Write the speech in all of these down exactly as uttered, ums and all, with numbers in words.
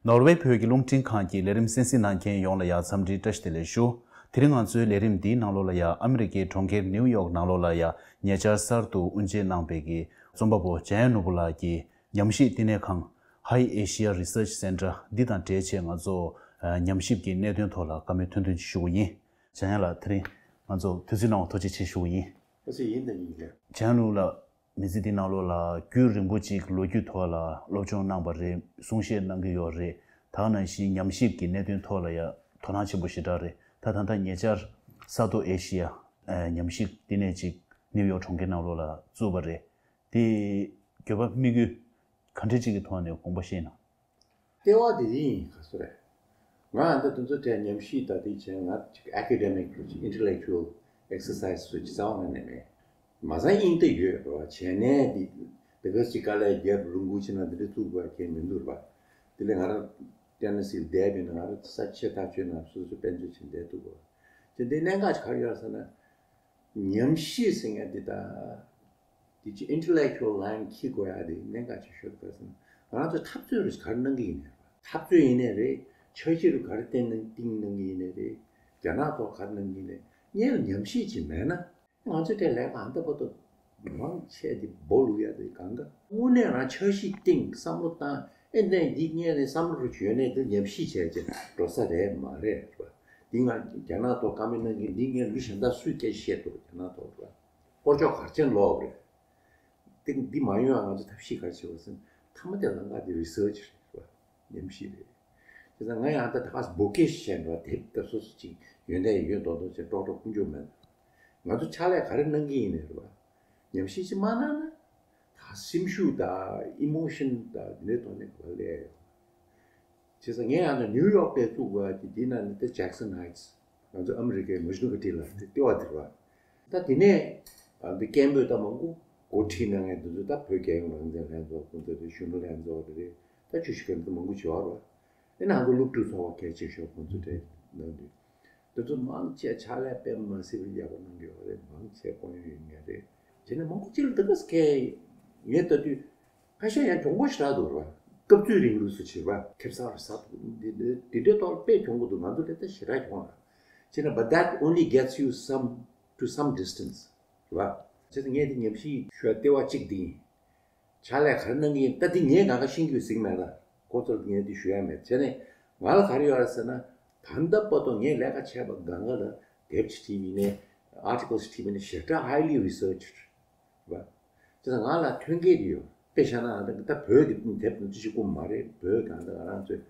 ནོར་ཝེ་བོད་ཀྱི་རླུང་འཕྲིན་ཁང་གི་ལས་རིམ་གསན་གཟིགས་གནང་མཁན་ཡོངས་ལ་ཡང་འཚམས་འདྲིའི་བཀྲ་ཤིས་བདེ་ལེགས་ཞུ། དེ་རིང་ང་ཚོའི་ལས་རིམ་འདིའི་ནང་ལོགས་ལ་ཡང་ཨ་མི་རི་ཀའི་གྲོང་ཁྱེར་ནིའུ་ཡོག་ནང་ལོགས་ལ་ཡང་ཉེ་ཆར་གསར་དུ་དབུ་འབྱེད་གནང་པའི་གི་རྩོམ་པ་པོ་འཇམ་དབྱངས་ནོར་བུ་ལགས་ཀྱི་ཉམས་ཞིབ་བསྟི་གནས་ཁང་། High Asia Research Center འདི་དང་འབྲེལ་བྱས་ང་ཚོ་ཨ་ཉམས་ཞིབ་ཀྱི་གནད་དོན་ཐོག་ལ་བཀའ་མོལ་ཐུང་ཐུང་ཅིག་ཞུ་གི་ཡིན། འཇམ་དབྱངས་ལགས་དེ་རིང་ང་ཚོ་དུས་ཚོད་གནང་བ་ཐུགས་རྗེ་ཆེ་ཞུ་གི་ཡིན། ཨ་ཙི་ཡིན་དང་ཡིན་ལགས། འཇམ་དབྱངས་ལགས། མི་ཚེ་འདི་ནང་ལོགས་ལ་རྒྱུན་རིང་པོ་ཅིག་ལོ་རྒྱུས་ཐོག་ལ་སློབ་སྦྱོང་གནང་པ་རེད། གསུང་བཤད་གནང་གི་ཡོད་རེད། ད་ག་ནང་བཞིན་ཉམས་ཞིབ་ཀྱི་གནད་དོན་ཐོག་ལ་ཡང་དོ་སྣང་ཆེན་པོ་ཞེ་དྲག་རེད། ད་ད་ལྟ་ཉེ་ཆར་ས་མཐོ་ཨེ་ཤི་ཡ་ཨ་ཉམས་ཞིབ་བསྟི་གནས་ཅིག་ནིའུ་ཡོག་གྲོང་ཁྱེར་ནང་ལོགས་ལ་བཙུགས་པ་རེད། དེ་དགོས་པ་དམིགས་ཡུལ་ག་འདྲ་ཅིག་གི་ཐོག་ནས་དགོངས་པ་བཞེས་ན། ལྟེ་བ་དེ་ཡིན་ག་ཚོད་རེད། ང་ཨ་འདི་དེ་ཚོ་དེ་ཉམས་ཞིབ་ད་དེ་བྱས་ང་ཅིག་ཨེ་ཀེ་ཌེ་མིག་རུ་ཅིག་ཨིན་ཊེ་ལེག་ཅུ་ཨལ་ཨེག་སར་སའི་སི་རུ་ཅིག་རྩ་བ་ནས་ནས་མེད། མ་ཚང་དབྱིངས་དེ་ཡོད་རེད་བ། བྱས་ནས་འདི་དེ་ག་ཅིག་དཀའ་ལས་རྒྱབ་ལུང་ཁུག་ཕྱིན་ན་འདི་འདྲ་བཙུགས་དགོས་མཁན་མི་འདུག་རེད་བ། དེ་ལས་ང་རང་ཊེ་ནེ་སི་ལ་བསྡད་པ་ཡིན་ན་ང་རང་ས་ཆེ་ཐག་ཆོད་ན་སོ་སོ་དཔལ་འབྱོར་ཕྱིན་བསྡད་འདུག་གོ། དེ་འདི་གནད་འགག་ཅིག་ག་རེ་ཡོད་ཟེར་ན། ཉམས་ཞིབ་ཟེར་མཁན་འདི་དང་། འདི་ཅི་ཨིན་ཊེ་ལེག་ཅུ་ཨལ་ལའིན་འཁྱེར་དགོས་ཡ་དེ་གནད་འགག་ཆེ་ཤོས་ག་ཟེར་ན། ང་རང་ཚོ་འཐབ་རྩོད་རུ་ག་རེ་གནང་གི་ཡིན་ནའི་རེད། འཐབ་རྩོད་ཡིན་ནའི་རེད། འཆར་གཞི་རུ་ག་རེ་བཏིང་གནང་བཏིང་གནང་གི་ཡིན་ནའི་རེད། རྒྱ་ནག་ཐོག་ག་རེ་གནང་གི་ཡིན་ནའི་སྔོན་ལ་ཉམས་ཞིབ་ཅིག་མེད་ན། ང་ཚོ་དེ་ལས་ཀ་ཨ་འདི་བར་དུ་མང་ཆེ་དེ་སྦོ་ལུག་ཡ་དེ་གང་ག་དངོས་གནས་རང་འཆར་གཞི་བཏིང་བསམ་བློ་བཏང་། ཨེ་ནས་འདི་སྔོན་ནས་བསམ་བློ་རུ་ཡོད་ནས་འདི་ཉམས་ཞིབ་བྱས་ཅིག་འགྲོ་ས་རེད་མ་རེད་རེད་བ། འདི་ང་རྒྱ་ནག་ཐོག་བཀའ་མོལ་གནང་གི་འདི་ངས་ལུས་གཞན་དག་སུས་སྐད་ཆ་བཤད་འདུག་རྒྱ་ནག་ཐོག་རེད་བ། སྐོར་ཅོག་གར་ཆེན་ལོག་རེད། ཏིག་འདི་མ་ཡོང་ང་ང་ཚོ་ཐབས་ཤེས་ག་རེ་བྱེད་པ་ཟེར་ན། ཐ་མ་དེ་ལ་ང་འདི་རི་སར་ཆི་རེད་བ། ཉམས་ཞིབ་རེད། བྱས་ཙང་ང་ཡང་ད་ད་ག་སེ་བོ་ཀེ་ཤི་བྱས་འགྲོ་དེབ་ད་སོ་སོ་ཅིག་ཡོན་ཏན་ཡོད་མདོག་མདོག་བྱས་ཀྲོག་ཀྲོག་ཀུན་འཇུག་མེད། ང་ཚོ་ཕྱག་ལས་ག་རེ་གནང་གི་ཡིན་ནའི་རེད་བ། ཉམས་ཞིབ་ཅིག་མ་གནང་ན། ད་སེམས་ཤུགས་དང་ཨི་མོ་ཤན་དང་འདི་འདྲའི་ཐོག་ནས་ག་པར་སླེབས་ཡོད། བྱས་ཙང་ངས་ཡང་ན་ནིའུ་ཡོག་དེ་བཙུགས་པ་དེ་དེའི་ནང་ནས་དེ་ཇེག་སན་ཧའི་ཊི་སི། ང་ཚོ་ཨ་མི་རི་ཀའི་མུ་ཇི་ནུ་ཀ་ཊི་ལ་དེ་ལྟེ་བ་དེ་རེད་བ། ད་དེ་ནས་ཨ་འདི་སྐད་འབོད་ད་མང་པོ་འགོ་ཁྲིད་གནང་མཁན་དེ་ཚོ་ད་བོད་རྒྱལ་ཡོངས་རང་བཙན་ལྷན་ཚོགས་ཁོང་ཚོ་རེད། གཞོན་ནུ་ལྷན་ཚོགས་རེད། ད་ཆུ་བཞི་སྒང་དེ་མང་པོ་བྱེད་པ་རེད་བ། དེ་ནང་དུ་སློབ་ཕྲུག་ཚོགས་པ་གལ་ཆེ་ཤོས་ཁོང་ཚོ་གྲས་གནང་དུས། དེ་ཚོ་མང་ཆེ་ཕྱག་ལས་དཔེ་མ་སྲིད་པ་ཡག་པོ་གནང་གི་ཡོད་རེད། མང་ཆེ་དཀོན་ཡོན་ཡོད་མཁན་རེད། དེ་ནས་མང་པོ་ཅིག་ལ་དེ་ག་སེ་ཁེ་ངས་ལྟ་དུས། ཁ་ཤས་ཡང་གྱོང་པོ་ཞེ་དྲག་འདུག་ར། སྐབས་དུས་རིང་ལུགས་སུ་བྱེད་པ་ཁེབ་ས་ར་ས་འདི་འདི་འདི་འདྲའི་ཐོག་ལ་དཔེ་གྱོང་པོ་འདུག་ང་ཚོ་དེ་ལྟ་ཞེ་དྲག་གྱོང་ར། བྱས་ན་but that only gets you some to some distance ར། བྱས་ཙང་ངས་འདི་ཉམས་ཞིབ་ཞུ་ཡ་ལྟེ་བ་གཅིག་འདི་ཡིན། ཕྱག་ལས་ག་རེ་གནང་གི་ཡིན་ད་འདི་ངས་གང་ག་ཤེས་ཀྱི་ཡོད་ཟིག་མེད་ད། ཁོ་ཚོར་ངས་འདི་ཞུ་ཡ་མེད། བྱས་ནས་ང་ལ་ག་རེ་ཡོད་ར་ཟེར་ན། ད་ལྟ་བར་དུ་ངས་ལས་ཀ་བྱས་པ་གང་ག་ལ་དེབ་ཅིག་བྲིས་པ་ཡིན་ནའི་ཨར་ཊི་ཀལ་ཅིག་བྲིས་པ་ཡིན་ནའི་ཞེ་དྲག་highly researched རེད་བ། བྱས་ཙང་ང་ལ་ཐོན་སྐྱེད་དེ་ཡོད། དཔེ་བཞག་ན་ད་ད་བོད་ཀྱི་དེབ་ནང་ཅི་ཞིག་དགོས་མ་རེད། བོད་གང་ལྟར་ང་རང་ཚོས་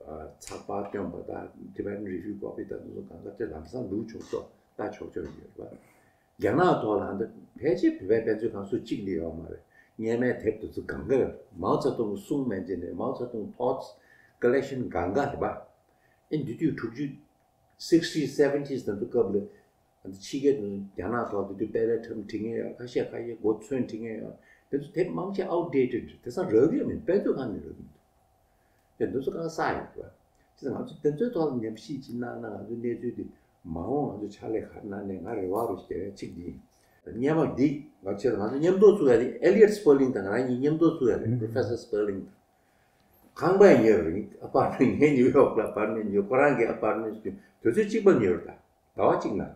ཨ་ཚགས་པར་བཏོན་པ་དང་Tibetan Review copy དང་དེ་ཚོ་གང་ག་དེ་ལམ་སང་བླུགས་ཆོག་ཆོག་ལྟ་ཆོག་ཆོག་ཡོད་རེད་བ། རྒྱ་ནག་ཐོག་ལ་ད་ཕལ་ཆེར་བོད་པའི་དཔེ་མཛོད་ཁང་སུ་གཅིག་ལས་ཡོད་མ་རེད། སྔས་མའི་དེབ་དེ་ཚོ་གང་ག་ཡོད། མའོ་ཙེ་ཏུང་གི་གསུང་མན་ཆད་ནས་མའོ་ཙེ་ཏུང་thoughts collection གང་ག་རེད་བ། ཨེ་འདི་དུས་དྲུག་ཅུ། sixties seventies དེ་ཚོ་སྐབས་ལ་ཕྱི་རྒྱལ་དེ་ཚོ་རྒྱ་ནག་ཐོག་དེ་དུས་དཔེ་ལེགས་འཁྲབ་བྲིས་མཁན་ཡོད། ཁ་ཤས་ཁ་ཤས་མགོ་ཚོས་བྲིས་མཁན་ཡོད། དེ་ཚོ་དེབ་མང་ཆེ་outdated རེད། དེང་སང་རག་གི་མེད། དཔེ་མཛོད་ཁང་ནས་རག་གི་མི་འདུག་དེ་དེ་ཚོ་གང་ག་ཡོད་རེད། བྱས་ཙང་ང་ཚོ་དེ་ཚོའི་ཐོག་ལ་ཉམས་ཞིབ་ཅིག་གནང་ན་ང་ཚོའི་གནས་ཚུལ་དེ་མ་འོངས་ང་ཚོ་ཕྱག་ལས་ག་རེ་གནང་ནས་ང་རེ་བ་རུ་བྱེད་ཡ་གཅིག་འདི་ཡིན། སྔོན་མ་འདི་ང་ཚོས་ང་ཚོ་མཉམ་དུ་བཙུགས་ཡ་དེ་Eliot Sperling དང་ང་རང་གཉིས་མཉམ་དུ་བཙུགས་ཡ་རེད། Professor Sperling དང་། ཁང་པ་ཉོས་རེད། ཨ་པར་མེན་ངས་ནིའུ་ཡོག་ལ་ཨ་པར་མེན་ཉོས། ཁོ་རང་གིས་ཨ་པར་མེན་ཉོས། དུས་ཚོད་གཅིག་པ་ཉོས་རེད་ད། ཟླ་བ་གཅིག་ནང་།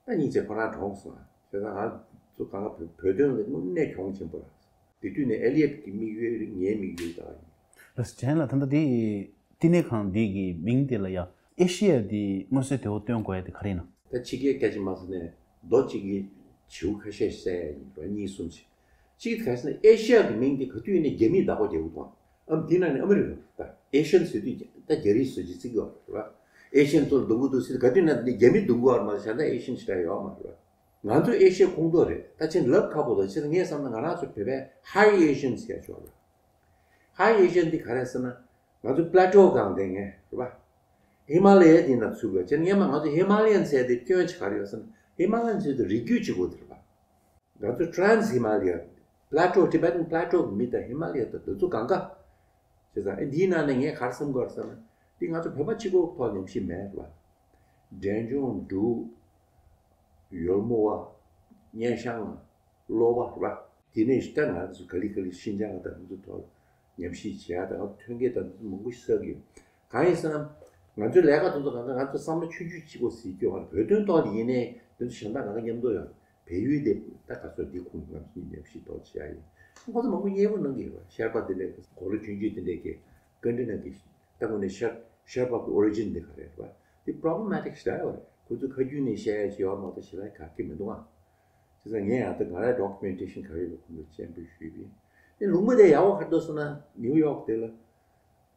ད་སྙིང་རྗེ་ཁོ་རང་གྲོངས་སོང་། བྱས་ཙང་ང་ཚོ་གང་ག་བོད་བོད་དོན་ལ་དངོས་གནས་གྱོང་ཆེན་པོ་རེད། དེ་དུས་ནས་ཨེ་ལི་ཡོད་ཀྱི་དམིགས་ཡུལ་ངའི་དམིགས་ཡུལ་ད་ཡིན། ལགས་སོ། ད་ལྟ་དེ་བསྟི་གནས་ཁང་འདི་གི་མིང་དེ་ལ་ཡ་ཨེ་ཤི་ཡ་དེ་མངོན་གསལ་དོད་པོ་སྟོན་དགོས་ཡ་དེ་ག་རེ་ཡིན་ན། ད་ཕྱི་རྒྱལ་སྐད་ཆ་མ་ཟེར་ནས་རྡོ་གཅིག་གིས་བྱིའུ་ཁ་ཤས་བསད་ཡ་ཡིན་པ་གཉིས་གསུམ་ཞིག་གཅིག་ག་རེ་ཟེར་ན་ཨེ་ཤི་ཡ་གི་མིང་དེ་ག་དུས་ཡིན་ནའི་རྒྱ་མིས་བདག་པོ་རྒྱག་གི་འདུག་ཨམ་དེ་ནང་ནས་ཨ་མི་རི་ཀ་ད་ཨེ་ཤན་ཟེར་དུས་ད་རྒྱ་རིགས་བཟོ་ཅིག་བརྩི་གི་ཡོད་རེད་བ། ཨེ་ཤན་ཚོར་སྡུག་གུ་འདུག་ཟེར་ག་དུས་ན་ནི་རྒྱ་མི་སྡུག་གུ་ཡོད་མ་རེད། ད་ཨེ་ཤན་ཞེ་དྲག་ཡོད་མ་རེད་བ། ང་ཚོ་ཨེ་ཤའི་ཁོངས་གཏོགས་རེད། ད་ཕྱིན་ལབ་ཁག་པོ་འདུག་ཕྱིན་ངས་བསམ་ན་ང་རང་ཚོ་བོད་པའི་High Asian ཟེར་ཡ་ཆོག་རེད། High Asian འདི་ག་རེ་ཟེར་ན་ང་ཚོ་Plateau སྒང་དེ་ངས་རེད་བ། ཧི་མ་ལ་ཡའི་འདི་ན་ཚུད་དགོས་ཕྱིན་སྔོན་མ་ང་ཚོ་Himalayan ཟེར་དེ་སྐྱོན་ཅིག་ག་རེ་ཡོད་ཟེར་ན་ཧི་མ་ལ་ཡན་ཟེར་དེ་རིགས་རྒྱུད་གཅིག་པོ་དེ་རེད་བ། ང་ཚོ་Trans Himalaya Plateau Tibetan Plateau གི་མི་དང་ཧི་མ་ལ་ཡ་དང་དེ་ཚོ་གང་ག་བྱས་ཙང་ཨེ་འདིའི་ནང་ནས་ངས་ག་རེ་བསམ་དགོས་རེད་ཟེར་ན། འདི་ང་ཚོ་བོད་པ་གཅིག་པོ་ཐོག་ཉམས་ཞིབ་མེད་རེད་བ། འབྲས་ལྗོངས་འབྲུག་ཡོལ་མོ་བ། སྙན་ཤང་གློ་བ་རེད་བ། དེ་ནས་ད་ང་ཚོ་ག་ལི་ག་ལི་ཤིན་ཅང་དང་དེ་ཚོ་ཐོག་ ཉམས་ཞིབ་བྱེད་ཡ་དང་ཐོན་སྐྱེད་དང་མང་པོ་ཞིག་བསགས་ཀྱི་ཡོད། གང་ཡིན་ཟེར་ན། ང་ཚོའི་ལས་ཀ་དེ་ཚོ་གང་ག་ང་ཚོ་བསམ་བློ་ཆུང་ཆུང་གཅིག་པོ་ཟིག་སྐྱོ་བ་བོད་དོན་ཐོག་ལ་ཡིན་ནའི་དེ་ཚོ་གཞན་དག་གང་ག་མཉམ་དུ་ཡོད། བལ་ཡུལ་དེ་ད་ག་ཚོད་འདི་ཁུངས་ང་ཚོ་གཉིས་ཉམས་ཞིབ་ཐོག་བྱེད་ཡ་ཡིན། ཁོ་ཚོ་མང་པོ་མཉེས་པོ་གནང་གི་ཡོད་པ། ཤར་པ་དེ་འདྲས་གོ་ལོ་ཆུང་ཆུང་དེ་འདྲས་ཀྱི་བཀའ་འདྲི་གནང་གི། ད་དངོས་གནས་ཤར་ཤར་པ་གི་ཨོ་རི་ཇིན་དེ་ག་རེ་རེད་པ། དེ་པྲོབ་ལེ་མ་ཊིག་ཞིག་རེད་པ། ཁོ་ཚོ་ཁ་རྒྱུན་ནས་བཤད་ཡ་ཞིག་ཡོད་མ་གཏོགས་ཞེ་དྲག་ག་གི་མི་འདུག་ཨ། བྱས་ཙང་ངས་ཡང་ད་ང་རའི་ཌོ་ཀུ་མེན་ཊེ་ཤན་ག་རེ་ཡོད་ཁོང་ཚོ་སྤྱན་འབུལ་ཞུས་པ་ཡིན། དེ་ལུང་པ་དེ་ཡག་པོ་ག་རེ་འདུག་ཟེར་ན་ནིའུ་ཡོག་དེ་ལ།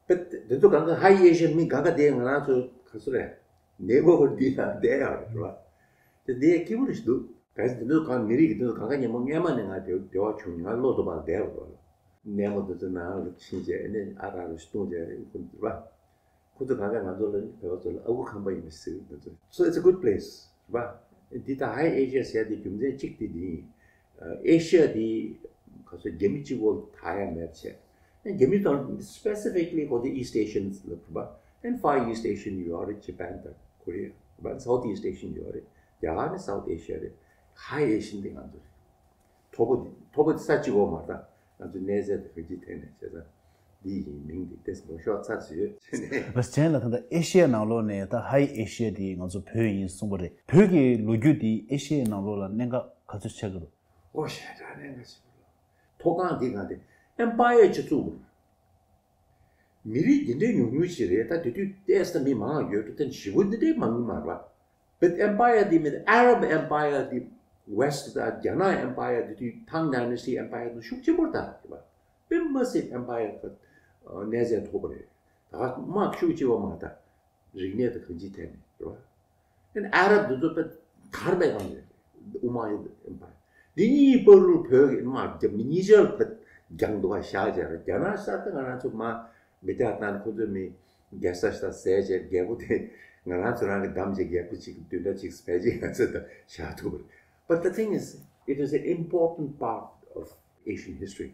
པད་དེ་ཚོ་གང་ག་ཧའི་ཨེ་ཤི་ཡན་མི་གང་ག་དེ་ང་རང་ཚོ་ག་ཚོད་རེད། ནེ་བར་ཧུཌ་འདི་ལ་བསྡད་ཡོད་རེད་པ། དེ་འདི་སྐྱིད་པོ་རེད་ཞིག་འདུག་གལ་སྲིད་དེ་ཚོ་གང་མི་རིགས་ཀྱི་དེ་ཚོ་གང་ག་ཉིན་མོ་སྔས་མ་ནས་ང་དེ་འབྲེལ་བ་བྱུང་ནས་ང་བློ་སྡུག་པ་བསྡད་ཡོད་རེད་པ། ནས་མོ་དེ་ཚོ་ནང་ལ་ཕྱིན་བྱས་ཨེ་ནས་ཨ་རག་རུ་ཞིག་བཏུང་བྱས་ཁོ་ཚོ་རེད་པ། ཁོ་ཚོ་གང་ག་ང་ཚོ་ལ་བོད་པ་ཚོ་ལ་ཨ་ཁུ་ཁམས་པ་ཡིན་པ་ཟེར་གི་འདུག So it's a good place རེད་པ། འདི་ད་ཧའི་ཨེ་ཤི་ཡ་ཟེར་ཡ་དེ་རྒྱུ་མཚན་གཅིག་དེ་འདི་ཡིན། ཨེ་ཤི་ཡ་དེ་ག་ཚོད་རྒྱ་མི་གཅིག་པོ་ཐག་ཡ་མེད་བྱས། རྒྱ་མི་དང་specifically གོ་དེ་East Asians ལ་རེད་པ། And Far East Asian ཡོད་རེད། Japan དང་Korea རེད་པ། South East Asian ཡོད་རེད། རྒྱ་གར་ནི་South Asia རེད། ཧའི་ཨེ་ཤི་ཡན་དེ་ང་ཚོ་རེད། མཐོ་པོ་འདི་མཐོ་པོ་འདི་ས་གཅིག་པོ་མ་རེད་ད། ང་ཚོའི་གནས་ཚད་དང་གང་ཅིའི་ཐད་ནས་བྱས་ཙང་། འདི་ཡི་མིང་འདི་ཏེས་མོ་ཤོག་ཚར་ཟིན་ཡོད་བྱས་ནས། བས་གཞན་ལ་ད་ལྟ་ཨེ་ཤི་ཡའི་ནང་ལོགས་ནས་ད་ཧའི་ཨེ་ཤི་ཡ་འདི་ང་ཚོ་བོད་ཡིན་གསུངས་པ་རེད། བོད་ཀྱི་ལོ་རྒྱུས་འདི་ཨེ་ཤི་ཡའི་ནང་ལོགས་ལ་གནད་འགག་ག་ཚོད་ཆགས་ཀྱི་རེད། ཨོ་ཞེ་དྲག་གནད་འགག་ཆེན་པོ་རེད། མཐོ་སྒང་འདི་གང་དེ་ཨེམ་པ་ཡར་ཅིག་བཙུགས་པ་རེད། མི་རིགས་འདི་འདྲའི་ཉུང་ཉུང་ཞིག་རེད། ད་དེ་དུས་ཏེས་ད་མི་མང་ཡོད་དུས་ད་ཞེ་པོ་འདི་འདྲའི་མང་གི་མ་རེད་པ། But empire འདི་མིན་Arab empire འདི་West དང་རྒྱ་ནག་empire འདི་དུས་Tang Dynasty empire འདི་ཤུགས་ཆེན་པོ་རེད་ད་རེད་པ། དཔེ་massive empire ག་གནས་ཚད་མཐོ་པོ་རེད། ད་ག་དམག་ཤུགས་ཆེ་བ་མ་ད་རིག་གནས་དང་གང་ཅིའི་ཐད་ནས་རེད་པ། And Arab འདི་ཚོ་དཔེ་གར་པའི་སྒང་རེད། Umayyad empire འདི་གཉིས་བར་དུ་བོད་ཀྱི་དམག་རྒྱབ་མི་གཉིས་ཆར་དཔེ་རྒྱང་འདུག་ག་བཞག་བྱས་རེད། རྒྱ་ནག་ས་ད་ང་རང་ཚོ་མ། མི་དག་དང་ཁོ་ཚོས་མི་རྒྱལ་ས་ཞིག་ཟས་བྱས་རྒྱལ་པོ་དེ་ང་རང་ཚོ་རང་གི་འདམ་གྱི་རྒྱལ་པོ་གཅིག་གི་བདུན་ཕྲག་གཅིག་ཕལ་ཆེར་ང་ཚོ་དང་བཞག་ཐུབ་པ་རེད། But the thing is, it is an important part of Asian history.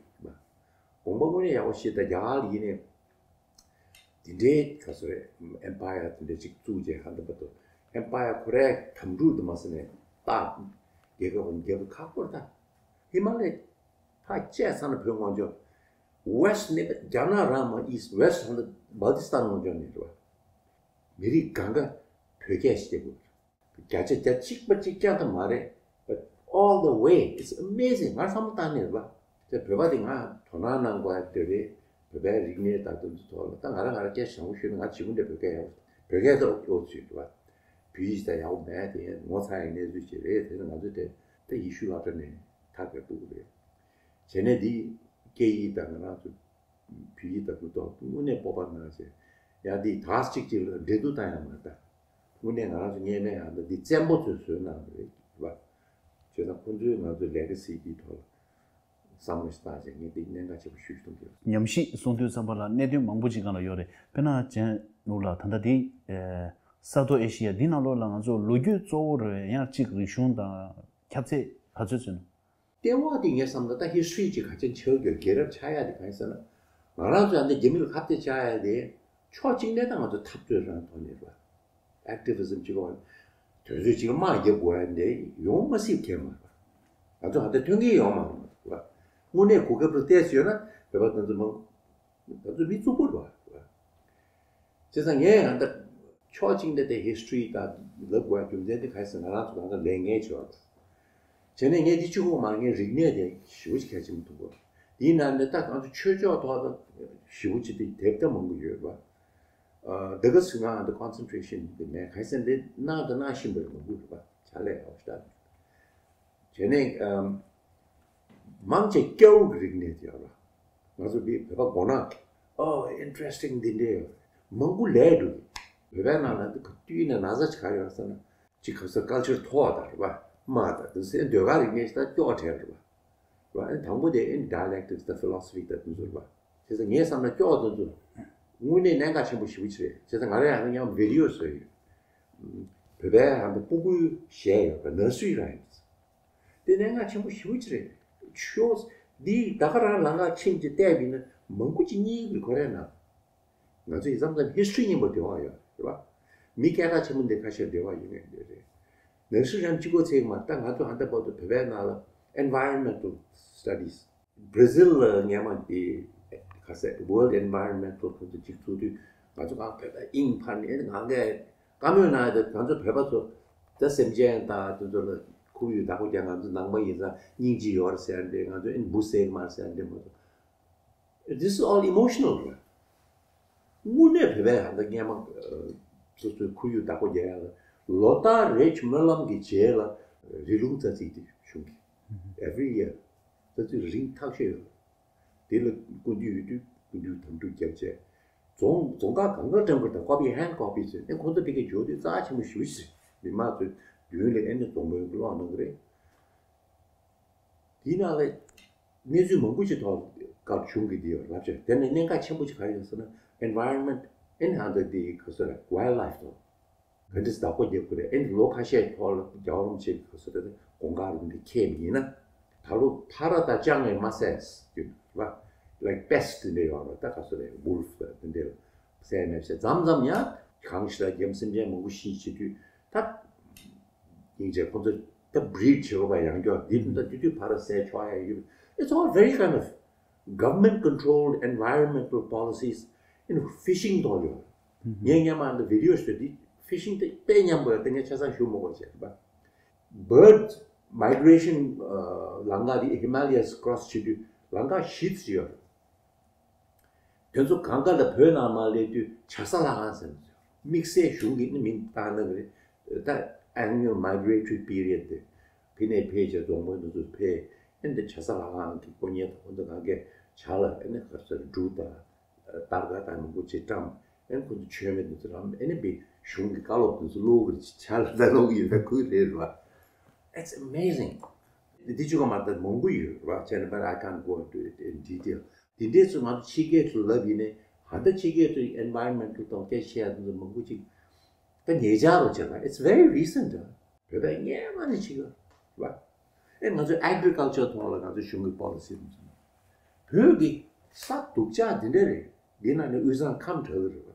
དགོངས་པ་དངོས་གནས་ཡག་པོ་ཞིག་ད་རྒྱ་གར་ལ་ཡིན་ནའི་དེ་འདྲའི་ག་ཚོད་རེད། Empire དེ་འདྲ་གཅིག་བཙུགས་རྗེས་ཧ་འདི་བར་དུ་Empire ཁོ་རའི་དམ་ཕྲུག་དུ་མ་ཟིན་ནས་ད་རྒྱལ་ཁབ་རྒྱལ་པོ་ཁག་པོ་རེད་ད། ཧི་མ་ལ་ཡ་ཕར་བཅད་ཚར་ན་བོད་ངོ་འཇོག West ནི་རྒྱ་ནག་རང་མ་East West ཧ་འདི་Baltistan ངོ་འཇོག་ནས་རེད་བ། མི་རིགས་གང་ག་བོད་སྐད་ཞིག་བཤད་དགོས། བརྒྱ་ཆ་བརྒྱ་གཅིག་པ་གཅིག་རྐྱང་ད་མ་རེད། But all the way, it's amazing. ང་བསམ་བློ་བཏང་ནས་རེད་བ། དེ་བོད་པ་དེ་ང་དོ་སྣང་གནང་དགོས་ཡ་དེ་རེད། བོད་པའི་རིག་གནས་དང་དེ་ཚོ་ཐོག་ལ་ད་ང་རང་ང་རང་སྐད་ཆ་བྱང་བོ་ཤོད་ན་ང་ཇི་མོ་འདྲ་བོད་སྐད་ཡག་པོ། བོད་སྐད་ད་ཨོ་ཚོད་རེད་བ། བོད་ཡིག་ད་ཡག་པོ་མེད་དེ་ངོ་ཚ་ཡི་གནས་ཚུལ་ཅིག་རེད། དེ་ནི་ང་ཚོ་དེ་ད་ཡེ་ཤུ་སློབ་གྲྭ་ནས་ཐར་པའི་སྤུ་གུ་རེད། བྱས་ནས་འདི་སྐད་ཡིག་དང་ང་རང་ཚོ་བོད་ཡིག་དང་མི་ཐོག་དངོས་གནས་སྤོབས་པ་གནང་བྱས་ཡང་འདི་དག་ཅིག་ཅིག་ལ་འབྲེལ་གཏུག་བཏང་ཡང་མ་ད་དངོས་གནས་ང་རང་ཚོ་སྔས་མའི་ཡང་ད་འདི་བཙན་པོ་ཚོས་བཟོས་གནང་བ་རེད་བ། བྱས་ཙང་ཁོང་ཚོས་ང་ཚོའི་ལེ་ག་སི་འདིའི་ཐོག་ལ་བསམ་བློ་ཞིག་བཏང་བྱས་ངས་འདི་གནད་འགག་ཆེན་པོ་ཞིག་མཐོང་གི་ཡོད། ཉམས་ཞིབ་གསུང་དུས་ཙམ་པ་ལ་གནད་དོན་མང་པོ་ཅིག་སྒང་ལ་ཡོད་རེད། དཔེར་ན་ཅན་ནུ་ལ་ད་ལྟ་འདི་ས་མཐོ་ཨེ་ཤི་ཡ་འདི་ནང་ལོགས་ལ་ང་ཚོ་ལོ་རྒྱུས་གཙོ་བོ་རེད། ཡང་གཅིག་རིག་གཞུང་དང་ཁྱབ་ཚད་ག་ཚོད་ཚུད་ན། ལྟེ་བ་དེ་ངས་བསམ་ན་ད་ཧི་སི་ཊོ་རི་ཅིག་ག་ཅན་ཆགས་རྒྱུ་རྒྱལ་རབས་ཆགས་ཡ་དེ་གང་ཡིན་ཟེར་ན། ང་རང་ཚོ་ཡང་འདི་རྒྱ་མི་ལ་ཁ་གཏད་བཅག་ཡ་དེ་ཕྱོགས་གཅིག་ནས་ད་ང་ཚོ་འཐབ་རྩོད་རང་ཐོག་ནས་རེད་བ། ཨེག་ཊི་བི་ཛིམ་གཅིག་གོ་དོན་ཚོད་གཅིག་ལ་དམག་རྒྱབ་དགོས་ཡ་འདི་ཡོང་མ་སྲིད་མཁན་མ་རེད་བ། ང་ཚོ་ཧ་ད་ཐོན་གྱི་ཡོང་མ་རེད་བ། དངོས་གནས་གོ་སྐབས་ལ་བལྟས་ཡོད་ན་བོད་པ་ང་ཚོ་མང་ང་ཚོ་མི་རྩུབ་པོ་རེད་བ། བྱས་ཙང་ངས་ཡང་ད་ཕྱོགས་གཅིག་ནས་དེ་ཧི་སི་ཊོ་རི་དང་ལབ་དགོས་རྒྱུ་མཚན་དེ་ག་རེ་ཟེར་ང་རང་ཚོ་གང་ལྟར་ལས་ངན་བྱས་པ་རེད། བྱས་ནས་ངས་འདི་གཅིག་པོ་མ་ངས་རིག་གནས་དེ་ཞེ་པོ་ཅིག་གལ་ཆེན་པོ་མཐོང་གི་ཡིན་ན་ནི་ད་ང་ཚོ་ཆོས་ཕྱོགས་ཐོག་ལ་ཞེ་པོ་ཅིག་དེ་དེབ་ད་མང་པོ་ཡོད་རེད་བ། ཨ་ད་ག་སུ་ང་ད་ཀོན་སེན་ཊི་རེ་ཤན་དེ་མེད་ག་རེ་ཟེར་འདི་གནང་ད་གནང་བཞིན་པ་རེད་མང་པོ་རེད་བ། བྱ་ལས་ཡག་པོ་ཞེ་དྲག་རེད། བྱས་ནས་ཨམ། མང་ཆེ་སྐྱ་བོ་གི་རིག་གནས་དེ་ཡོད་ལ། ང་ཚོ་འདི་བོད་པ་མགོ་ནག་གི་ཨོ་ཨིན་ཊི་རེ་སི་ཊིང་འདི་འདྲས་ཡོད། མང་པོ་ལས་འགྲོ་གི། བོད་པའི་ནང་ལ་འདི་ག་དུས་ནས་ན་ཚ་ཆགས་ཡོད་ཟེར་ན། ཅིག་ག་ས་ཀལ་ཅར་མཐོ་བ་དང་རེད་པ། དམག་དང་དེ་ཚོའི་ཟློས་གར་རིག་གནས་ཞིག་ད་སྐྱོ་བ་བྲལ་རེད་པ། རེད་པ། ཨ་ནི་དང་པོ་དེ་ཨ་ནི་ཌའི་ལེག་ཊིག་སི་དང་ཕི་ལོ་སོ་ཕི་དང་དེ་ཚོ་རེད་པ། བྱས་ཙང་ངས་བསམ་ན་སྐྱོ་བ་དེ་ཚོ་དངོས་གནས་གནད་འགག་ཆེན་པོ་ཞེ་པོ་ཅིག་རེད། བྱས་ཙང་ང་རང་ཡང་ན་མཉམ་བི་ཌི་ཡོ་བཟོས་ཡོད། བོད་པའི་ཧ་འདི་སྤུ་གུའི་གཞས་ཡོད་པ་ནར་སི་རི་རའིམ་སི། དེ་གནད་འགག་ཆེན་པོ་ཞེ་པོ་ཅིག་རེད། ཤོས་འདི་ད་ག་རང་ལམ་ཁ་ཁྱིམ་གྱི་བལྟས་པ་ཡིན་ན་མང་པོ་ཅིག་གཉིས་ཀྱི་གོ་རེ་ན། ང་ཚོ་ཡི་མཚམས་མཚམས་ཧི་སི་ཊོ་རི་མཉམ་པོ་འབྲེལ་བ་ཡོད་རེད་པ། མི་སྐད་གྲགས་ཆེན་པོ་འདི་ཁ་ཤས་འབྲེལ་བ་ཡོད་མཁན་འདི་རེད། ནར་སི་རི་རའིམ་སི་གཅིག་པོ་ཚད་མ་ད་ང་ཚོ་ཧ་འདི་བར་དུ་བོད་པའི་ནང་ལ་ཨེན་ཝའི་རོན་མེན་ཊལ་སི་ཊ་ཌིས། བྷ་ར་ཟིལ་ལ་སྔས་མ་དེ་ ག་ཟེར་World Environmental ཁོ་ཚོ་གཅིག་ཚུགས་དུས་ང་ཚོ་གང་བོད་པ་དབྱིངས་ཕར་ནས་ང་གས་བཀའ་མོལ་གནང་ཡ་དེ་ང་ཚོ་བོད་པ་ཚོ་ད་སེམས་ཅན་དང་དེ་ཚོ་ལ་ཁོར་ཡུག་བདག་པོ་རྒྱག་ང་ཚོ་ནང་པ་ཡིན་ཙང་སྙིང་རྗེ་ཡོད་རེད་ཟེར་ཡ་འདྲ། ང་ཚོ་ཨེ་འབུ་བསད་ཀྱི་མ་རེད་ཟེར་ཡ་འདྲ་མ་གཏོགས། This is all emotional རེད། དངོས་གནས་བོད་པའི་ཧ་ད་སྔས་མ་སོ་སོའི་ཁོར་ཡུག་བདག་པོ་རྒྱག་ཡ་ལ་ལོ་ལྟར་རེ་བཞིན་སྨོན་ལམ་གྱི་རྗེས་ལ་རི་ལུང་རྩ་རྩིས་དེ་གཞུང་གི་every year རྩ་རྩིས་རིང་ཐག་ཆོད་ཡོད། དེ་ལ་སྐུ་མདུན་ཡོད་དུས་སྐུ་མདུན་དམ་ཕྲུག་རྒྱབ་བྱས། རྫོང་རྫོང་ཁག་གང་ག་ཀྲམ་གི་དང་ཀོ་པི་ཧན་ཀོ་པི་ཟེར་ཨེ་ཁོང་ཚོ་དེ་གའི་འཇོག་དུས་རྩ་ཆེན་པོ་ཞུ་ཞིག་མི་མང་ཚོའི་མདུན་ལ་ཨེ་ནི་རྫོང་དཔོན་གི་ཀློག་གནང་གི་རེད། དེའི་ནང་ལ་གནས་ཚུལ་མང་པོ་ཞིག་ཐོག་སྐབས་བྱུང་གི་འདི་ཡོད་རབ་ཆེ། དེ་ནས་གནད་འགག་ཆེན་པོ་ཞིག་ག་རེ་ཡོད་ཟེར་ན་environment ཨེ་ནི་ཧན་དེ་ག་ཟེར་wildlife དང་ག་འདྲ་བདག་པོ་རྒྱག་དགོས་རེད། ཨེ་ནི་ལོ་ཁ་ཤས་ཐོག་ལ་རྒྱལ་བ་རིན་པོ་ཆེ་གི་ག་ཟེར་དེ་དགོངས་ཁ་རུ་འདི་ཁྱེད་མིན་ན་ད་ལོ་ཕ་ར་དང་ཅང་ངས་མ་བསད་རྒྱུ་ར་like pest དེ་འདྲ་ཡོད་ར། ད་ག་ཟེར་རེད་wolf དང་དེ་འདྲ་བསད་མེད་བསད་མཚམས་མཚམས་ཡང་གང་ཞིག་ལ་རྒྱམ་སེམས་ཅན་མང་པོ་ཤི་བྱེད་དུས་ད། སྙིང་རྗེ་ཁོང་ཚོ་ད་breed བྱེད་དགོས་པ་ཡང་སྐྱོ་འདི་ད་དུས་དུས་ཕར་བསད་ཆོག་ཡ་ཡོད། It's all very kind of government controlled environmental policies in fishing ཐོག་ཡོད། ངས་སྔོན་མ་འདི་video ཞུ་དུས་fishing དེ་དཔེ་མཉམ་པོ་ཡོད། དེ་ངས་ཆ་ཚང་ཞུ་མི་དགོས་བྱས་པ། Bird migration ལམ་ཁ་དེ་Himalayas cross བྱེད་དུས་ལམ་ཁ་བཞི་ཙམ་ཡོད། དེ་ཚོ་གང་ག་ལ་བོད་ནང་མ་སླེབས་དུས་བྱ་ས་ལྷ་ཁང་ཟེར་ནས་དམིགས་བསལ་གཞུང་གིས་ནི་མིང་བཏགས་གནང་གི་རེད། ད་annual migratory period དེ་ཕི་ནས་ཕེབས་བྱས་རྫོང་དཔོན་དེ་ཚོ་ཕེབས་ཨེ་འདི་བྱ་ས་ལྷ་ཁང་གི་དཀོན་གཉེར་དང་ཁོ་ཚོ་གང་གས་བྱ་ལ་ཨེ་ནི་ག་ཚོད་འབྲུ་དང་སྟར་ཀ་དང་མང་པོ་ཅིག་བཀྲམ་ཨེ་ནི་ཁོ་ཚོ་མཆོད་མེ་དེ་ཚོ་རམ་ཨེ་ནི་བི་གཞུང་གི་བཀའ་སློབ་དེ་ཚོ་ཀློག་གི་རེད། བྱ་ལ་ད་ཀློག་གི་ཡོད་ད་ཁུལ་རེད་རེད་བ། It's amazing. འདི་བཅུ་ག་མ་ད་མང་པོ་ཡོད་རེད་བ། བྱས་ན་but I can't go into it in detail. དེ་འདྲས་ཚོ་ང་ཚོ་ཕྱི་རྒྱལ་དུ་ལབ་ཡིན་ནའི་ཧ་ད་ཕྱི་རྒྱལ་དུ་environmental ཐོག་སྐད་ཆ་བཤད་ཡ་དེ་ཚོ་མང་པོ་ཅིག་ད་ཉེ་ཆར་རུ་བྱས་ན་it's very recent. བོད་པའི་སྔས་མ་ནས་ཕྱི་རྒྱལ་བ་ཨེ་ང་ཚོའི་agriculture ཐོག་ལ་ང་ཚོའི་གཞུང་གི་policy དེ་ཚོ་བོད་ཀྱི་ས་སྡུག་ཅག་འདི་འདྲ་རེད། འདི་ན་ནི་དབུས་གཙང་ཁམས་དྲག་གི་རེད་བ།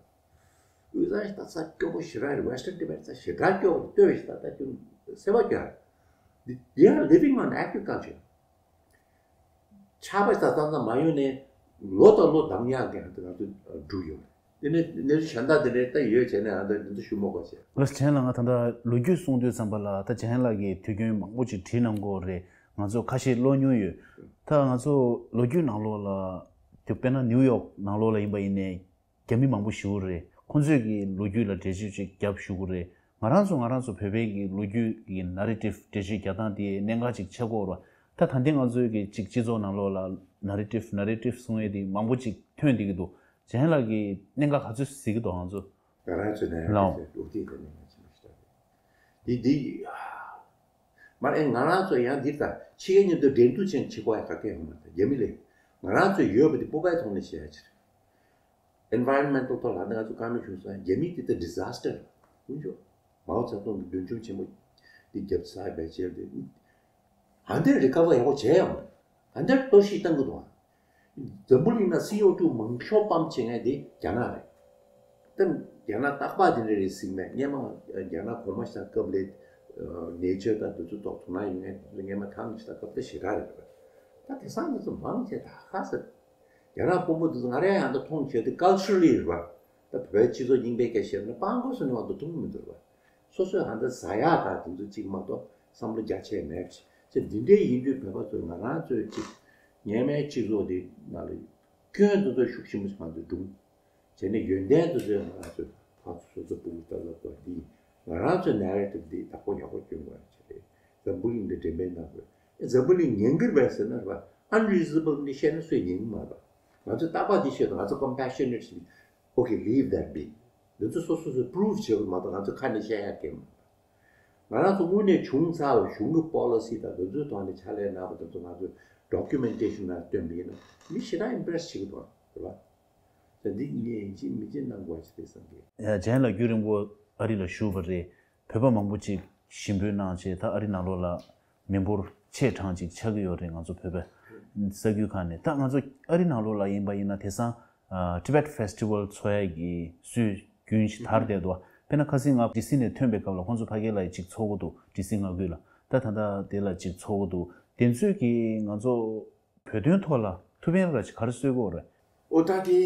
དབུས་གཙང་ཞིག་ད་ས་སྐྱོ་པོ་ཞེ་དྲག་རེད། Western Tibet ས་ཞེ་དྲག་སྐྱོ་བ་ལྟོས་ཞིག་ད་ད་ཅུང་སེ་བ་སྐྱོ་རེད། They are living on agriculture. ཆར་པ་ད་ད་ད་མ་ཡོང་ནས་ལོ་དང་ལོ་འདང་ཡག་གི་ང་ཚོ་འགྲོ་ཡོད། དེ་ནས་གནས་ཚུལ་གཞན་དག་དེ་འདྲའི་ད་ཡོད་བྱས་ནས་ང་ཚོ་འདི་ཚོ་ཞུ་མ་དགོས་བྱས། ལགས་སོ། ལགས་སོ། ལགས་སོ། ང་ད་ལྟ་ལོ་རྒྱུས་གསུང་དུས་ཙམ་པ་ལ་ད་ལྕམ་ལགས་ཀྱིས་དུས་རྒྱུན་མང་པོ་ཅིག་བྲིས་གནང་གི་ཡོད་རེད། ང་ཚོ་ཁ་ཤས་ཀློག་མྱོང་ཡོད། ད་ང་ཚོ་ལོ་རྒྱུས་ནང་ལོགས་ལ་དེ་དཔེར་ན་ནིའུ་ཡོག་ནང་ལོགས་ལ་ཡིན་པ་ཡིན་ནའི་རྒྱ་མི་མང་པོ་བཞུགས་རེད། ཁོང་ཚོས་ཀྱི་ལོ་རྒྱུས་ལ་འགྲེལ་བརྗོད་ཅིག་རྒྱབ་བཞུགས་རེད། ང་རང་ཚོ་ང་རང་ཚོ་བོད་པའི་གི་ལོ་རྒྱུས་ཀྱི་narrative འགྲེལ་བརྗོད་རྒྱག་སྟངས་དེ་གནད་འགག་ཅིག་ཆགས་ཀྱི་ཡོད་རེད། ད་ད་ལྟའི་ང་ཚོའི་གི་ཅིག་སྤྱི་ཚོགས་ནང་ལོགས་ལ་narrative narrative གསུང་ཡས་དེ་མང་པོ་ཅིག་ཐོན་བསྡད་ཀྱི་འདུག་ལྕམ་ལགས་ཀྱིས་གནད་འགག་ག་ཚོད་གཟིགས་ཀྱི་འདུག་ང་ཚོ། ང་རང་ཚོའི་ནང་ལའོ། ཡང་འོ་དེ་ག་ནས་ང་ཚོ་མི་ཤེས་ད། འདི་འདི་མ་རེད། ང་རང་ཚོ་ཡང་འདི་ལྟ་ཕྱི་རྒྱལ་མཉམ་དུ་འགྲན་བསྡུར་ཅན་བྱེད་དགོས་ཡ་ག་གེ་ཡོང་མ་རེད། རྒྱ་མི་ལས་ང་རང་ཚོས་ཡོད་པ་འདི་སྤོབས་པའི་ཐོག་ནས་བཤད་ཡ་ཅིག་རེད། Environmental ཐོག་ལ་ང་ཚོ་བཀའ་མོལ་ཞུས་སོང་། རྒྱ་མི་འདི་ད་disaster ཀུན་འབྱུང་། མའོ་ཙེ་ཏུང་གི་མདུན་ལྗོངས་ཆེན་པོ་འདི་བརྒྱབ་ཚར་བའི་རྗེས་འདི་ཨ་འདིར་recover ཡག་པོ་བྱས་ཡོང་། ཨ་འདིར་གཏོར་བཤིག་བཏང་གི་འདུག་འཛམ་བུ་གླིང་ན་སི་ཨོ་ཊུ་མང་ཤོས་པམ་བྱེད་མཁན་དེ་རྒྱ་ནག་རེད། ད་རྒྱ་ནག་རྟག་པར་དེ་འདྲ་རེད་གཟིགས་མེད། སྔོན་མ་རྒྱ་ནག་གོང་མ་ཞིག་དང་སྐབས་ལས་ནེ་ཅར་དང་དེ་ཚོ་ཐོག་དོ་སྣང་ཡོད་མཁན་དེ་ཚོ་སྔོན་མ་ཐང་ཞིག་དང་སྐབས་ད་ཞེ་དྲག་རེད་པ། ད་དེང་སང་དེ་ཚོ་མང་ཆེ་ད་ཧ་ཟེར། རྒྱ་ནག་དཔོན་པོ་དེ་ཚོ་ང་རང་ཡང་ད་མཐོང་བྱས་ཏེ་culturally རེད་པ། ད་བོད་སྤྱི་ཚོགས་རྙིང་པའི་སྐད་བཤད་ན་སྤང་དགོས་སུ་ནས་བ་ད་མཐོང་མི་འདུག་པ། སོ་སོས་ཧ་ད་ཟ་ཡག་དང་དེ་ཚོ་གཅིག་མ་གཏོགས་བསམ་བློ་རྒྱ་ཆེ་མེད་ཅེས་འདི་འདྲའི་ཡིན་དུས་བོད་པ་ཚོས་ང་རང་ཚོའི་གཅིག་ངན་མའི་སྤྱི་ཚོགས་འདི་ནང་ལ་སྐྱོན་དེ་ཚོ་ཤུགས་ཆེན་པོ་ཞིག་ང་ཚོས་སྒྲུང་བྱས་ནས་ཡོན་ཏན་དེ་ཚོས་ང་རང་ཚོས་ཕར་ཚུར་སོ་སོ་སྤུ་གུ་ལྟ་ལབ་པ་འདི་ང་རང་ཚོའི་narrative འདི་བདག་པོ་ཡག་པོ་སྐྱོན་དགོས་ཡ་ཆེ་རེད། འཛམ་བུ་གླིང་འདི་འགྲེམས་སྤེལ་གནང་དགོས། འཛམ་བུ་གླིང་ཉན་གི་རེད་ཟེར་ན་རེད་པ། Unreasonable ནི་བཤད་ན་སུས་ཉན་གི་མ་རེད་པ། ང་ཚོས་རྟག་པར་འདི་བཤད་དང་ང་ཚོ་compassionate ཞིག Okay, leave that be. འདི་ཚོ་སོ་སོ་སོས་prove བྱེད་དགོས་མ་གཏོགས་ང་ཚོ་ཁ་ནས་བཤད་ཡག་གི་མ་རེད། ང་རང་ཚོ་དངོས་གནས་བྱུང་ཚར་བའི་གཞུང་གི་policy དང་འདི་ཚོའི་ཐོག་ནས་ཕྱག་ལས་གནང་བ་དེ་ཚོ་ང་ཚོས་documentation ནང་བཏོན་པ་ཡིན་ན་མི་ཞེ་དྲག་impress བྱེད་ཀྱི་འདུག་རེད་པ། ད་འདི་ངས་ཡིན་གཅིག་མིན་གཅིག་གནང་དགོས་ཞིག་རེད་བསམ་གི། ཡ་ཇན་ལགས་རྒྱུན་རིང་པོ་ཨ་རི་ལ་བཞུགས་པ་རེད། བོད་པ་མང་པོ་ཅིག་ཞི་འབོད་གནང་བྱས་ད་ཨ་རི་ནང་ལོགས་ལ་མི་འབོར་ཆེ་གྲངས་ཅིག་ཆགས་ཀྱི་ཡོད་རེད། ང་ཚོ་བོད་པའི་ས་ཁུལ་ཁག་ནས་ད་ང་ཚོ་ཨ་རི་ནང་ལོགས་ལ་ཡིན་པ་ཡིན་ན་དེང་སང་ཨ་Tibet Festival འཚོགས་ཡ་གི་སྲོལ་རྒྱུན་ཞིག་དར་བསྡད་འདུག་དཔེར་ན་ཁ་སང་ང་ཌི་སི་ནས་ཐོན་པའི་སྐབས་ལ་ཁོང་ཚོ་ཕ་གི་ལ་ཅིག་འཚོགས་ཀྱི་འདུག་ཌི་སི་མངའ་ཁུལ་ལ་ད་ད་ལྟ་དེ་ལ་ཅིག་འཚོགས་ཀྱི་འདུག་དེ་ཚོས་ཀྱིས་ང་ཚོ་བོད་དོན་ཐོག་ལ་ཐུགས་ཕན་ར་ཅིག་ག་རེ་གསོས་ཀྱི་ཡོད་རེད། ཨོ་ད་དེ་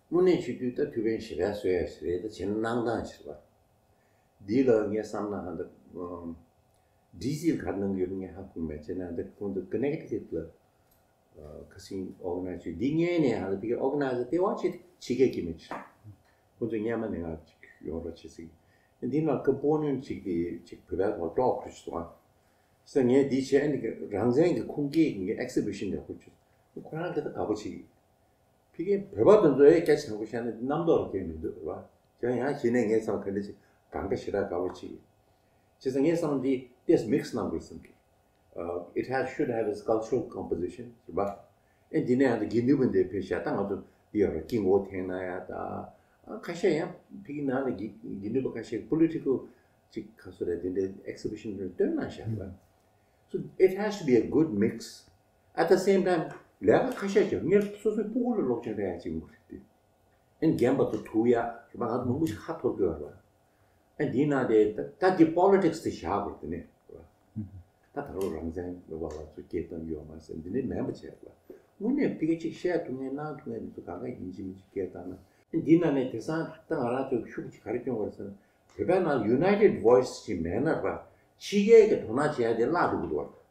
དངོས་གནས་བྱེད་དུས་ད་ཐུགས་ཕན་ཞེ་དྲག་གསོས་ཡ་ཞིག་རེད། ད་བྱས་ན་གནང་སྟངས་ཞིག་རེད་པ། འདི་ལ་ངས་བསམ་ན་ཧ་ད་ཌི་སི་ག་རེ་གནང་གི་ཡོད་ངས་ཧ་གོ་མེད། བྱས་ན་ད་ཁོང་ཚོ་ཀོ་ནེག་ཊི་ཀཊ་ལ་ཁ་སང་ཨོར་ག་ནའི་ཛི་བྱས། འདི་སྔོན་ནས་ཧ་ད་ཕ་གིའི་ཨོར་ག་ནའི་ཛར་ལྟེ་བ་ཆེ་ཕྱི་རྒྱལ་གྱི་མི་ཁོང་ཚོས་སྔོན་མ་ནས་ང་ཅིག་ཡོང་རོགས་བྱེད་ཟེར་གི། འདི་ན་ཀོམ་པོ་ནེན་ཊི་ཅིག་དེ་ཅིག་བོད་པའི་ཐོག་ཀྲོག་ཁུར་ཞིག་སོང་ཨ། ཟེར་ངས་འདི་བྱས་ནས་རང་བཙན་གྱི་ཁུངས་སྐྱེལ་གྱི་ཨེག་སི་བི་ཤན་ཡག་པོ་བྱུང་། ཁོ་རང་དེ་ལྟར་དགའ་པོ་བྱེད་ཀྱི། ཕ་གིའི་བོད་པ་དེ་ཚོ་ཨེ་སྐད་ཆ་དྲང་པོ་བཤད་ན་རྣམ་རྟོག་རུ་སྐྱེས་མི་འདུག་རེད་པ། ཡང་ཡང་བྱས་ནས་ངས་བསམ་ག་འདྲ་ཅིག་གང་ག་ཞེ་དྲག་དགའ་པོ་བྱེད་ཀྱི། བྱས་ཙང་ངས་བསམ་འདི་ཏེས་མིག་སི་གནང་དགོས་བསམ་གི། It has should have its cultural composition རེད་པ། ཨེ་འདི་ནས་ཡང་དགེ་འདུན་པ་འདིར་ཕེབས་ཤག་ད་ང་ཚོ་འདི་ཡོད་རེད། དཀྱིལ་འཁོར་འཐེན་གནང་ཡ་ད། ཁ་ཤས་ཡང་ཕ་གི་ནང་ལ་དགེ་དགེ་འདུན་པ་ཁ་ཤས་པོ་ལི་ཊི་ཀལ་ཅིག་ག་ཚོད་རེད། དེ་འདྲའི་ཨེག་སི་བི་ཤན་རེ་སྟོན་གནང་ཤག་རེད་པ། So it has to be a good mix. At the same time ལས་ཀ་ཁ་ཤས་ཀྱང་ངས་སོ་སོའི་སྤུ་གུ་ལ་སློབ་སྦྱོང་སྤྲད་ཡ་ཅིག་མ་རེད་དེ། ཨེ་རྒན་པ་ཚོ་ཐུག་ཡ་རེད་པ། ང་ཚོ་མང་པོ་ཞིག་ཁ་འཐོར་གི་ཡོད་རེད་པ། ཨེ་འདིའི་ནང་དེ་ད་ད་འདི་པོ་ལི་ཊིག་སི་དེ་བཞག་དགོས་དེ་ནས་རེད་པ། ད་ད་ལོ་རང་བཙན་ལོ་བ་བ་ཚོ་སྐད་བཏང་གི་ཡོད་མ་རེད་ཟེར། འདི་ནས་མེད་པ་བྱས་རེད་པ། དངོས་གནས་ཕ་གི་ཅིག་བཤད་ཐུབ་མཁན་གནང་ཐུབ་མཁན་འདི་ཚོ་གང་ག་ཡིན་གཅིག་མིན་གཅིག་སྐད་བཏང་ན། ཨེ་འདིའི་ནང་ནས་དེང་སང་ད་ང་རང་ཚོའི་ཤུགས་ཅིག་ག་རེ་སྐྱོན་དགོས་རེད་ཟེར་ན། བོད་པའི་ནང་ཡུ་ནའི་ཊེཌ་ཝོ་ཡིས་ཅིག་མེད་ན་རེད་པ། ཕྱི་རྒྱལ་གྱི་དོ་སྣང་བྱེད་ཡ་དེ་བརླག་འགྲོ་གི་འདུག་པ།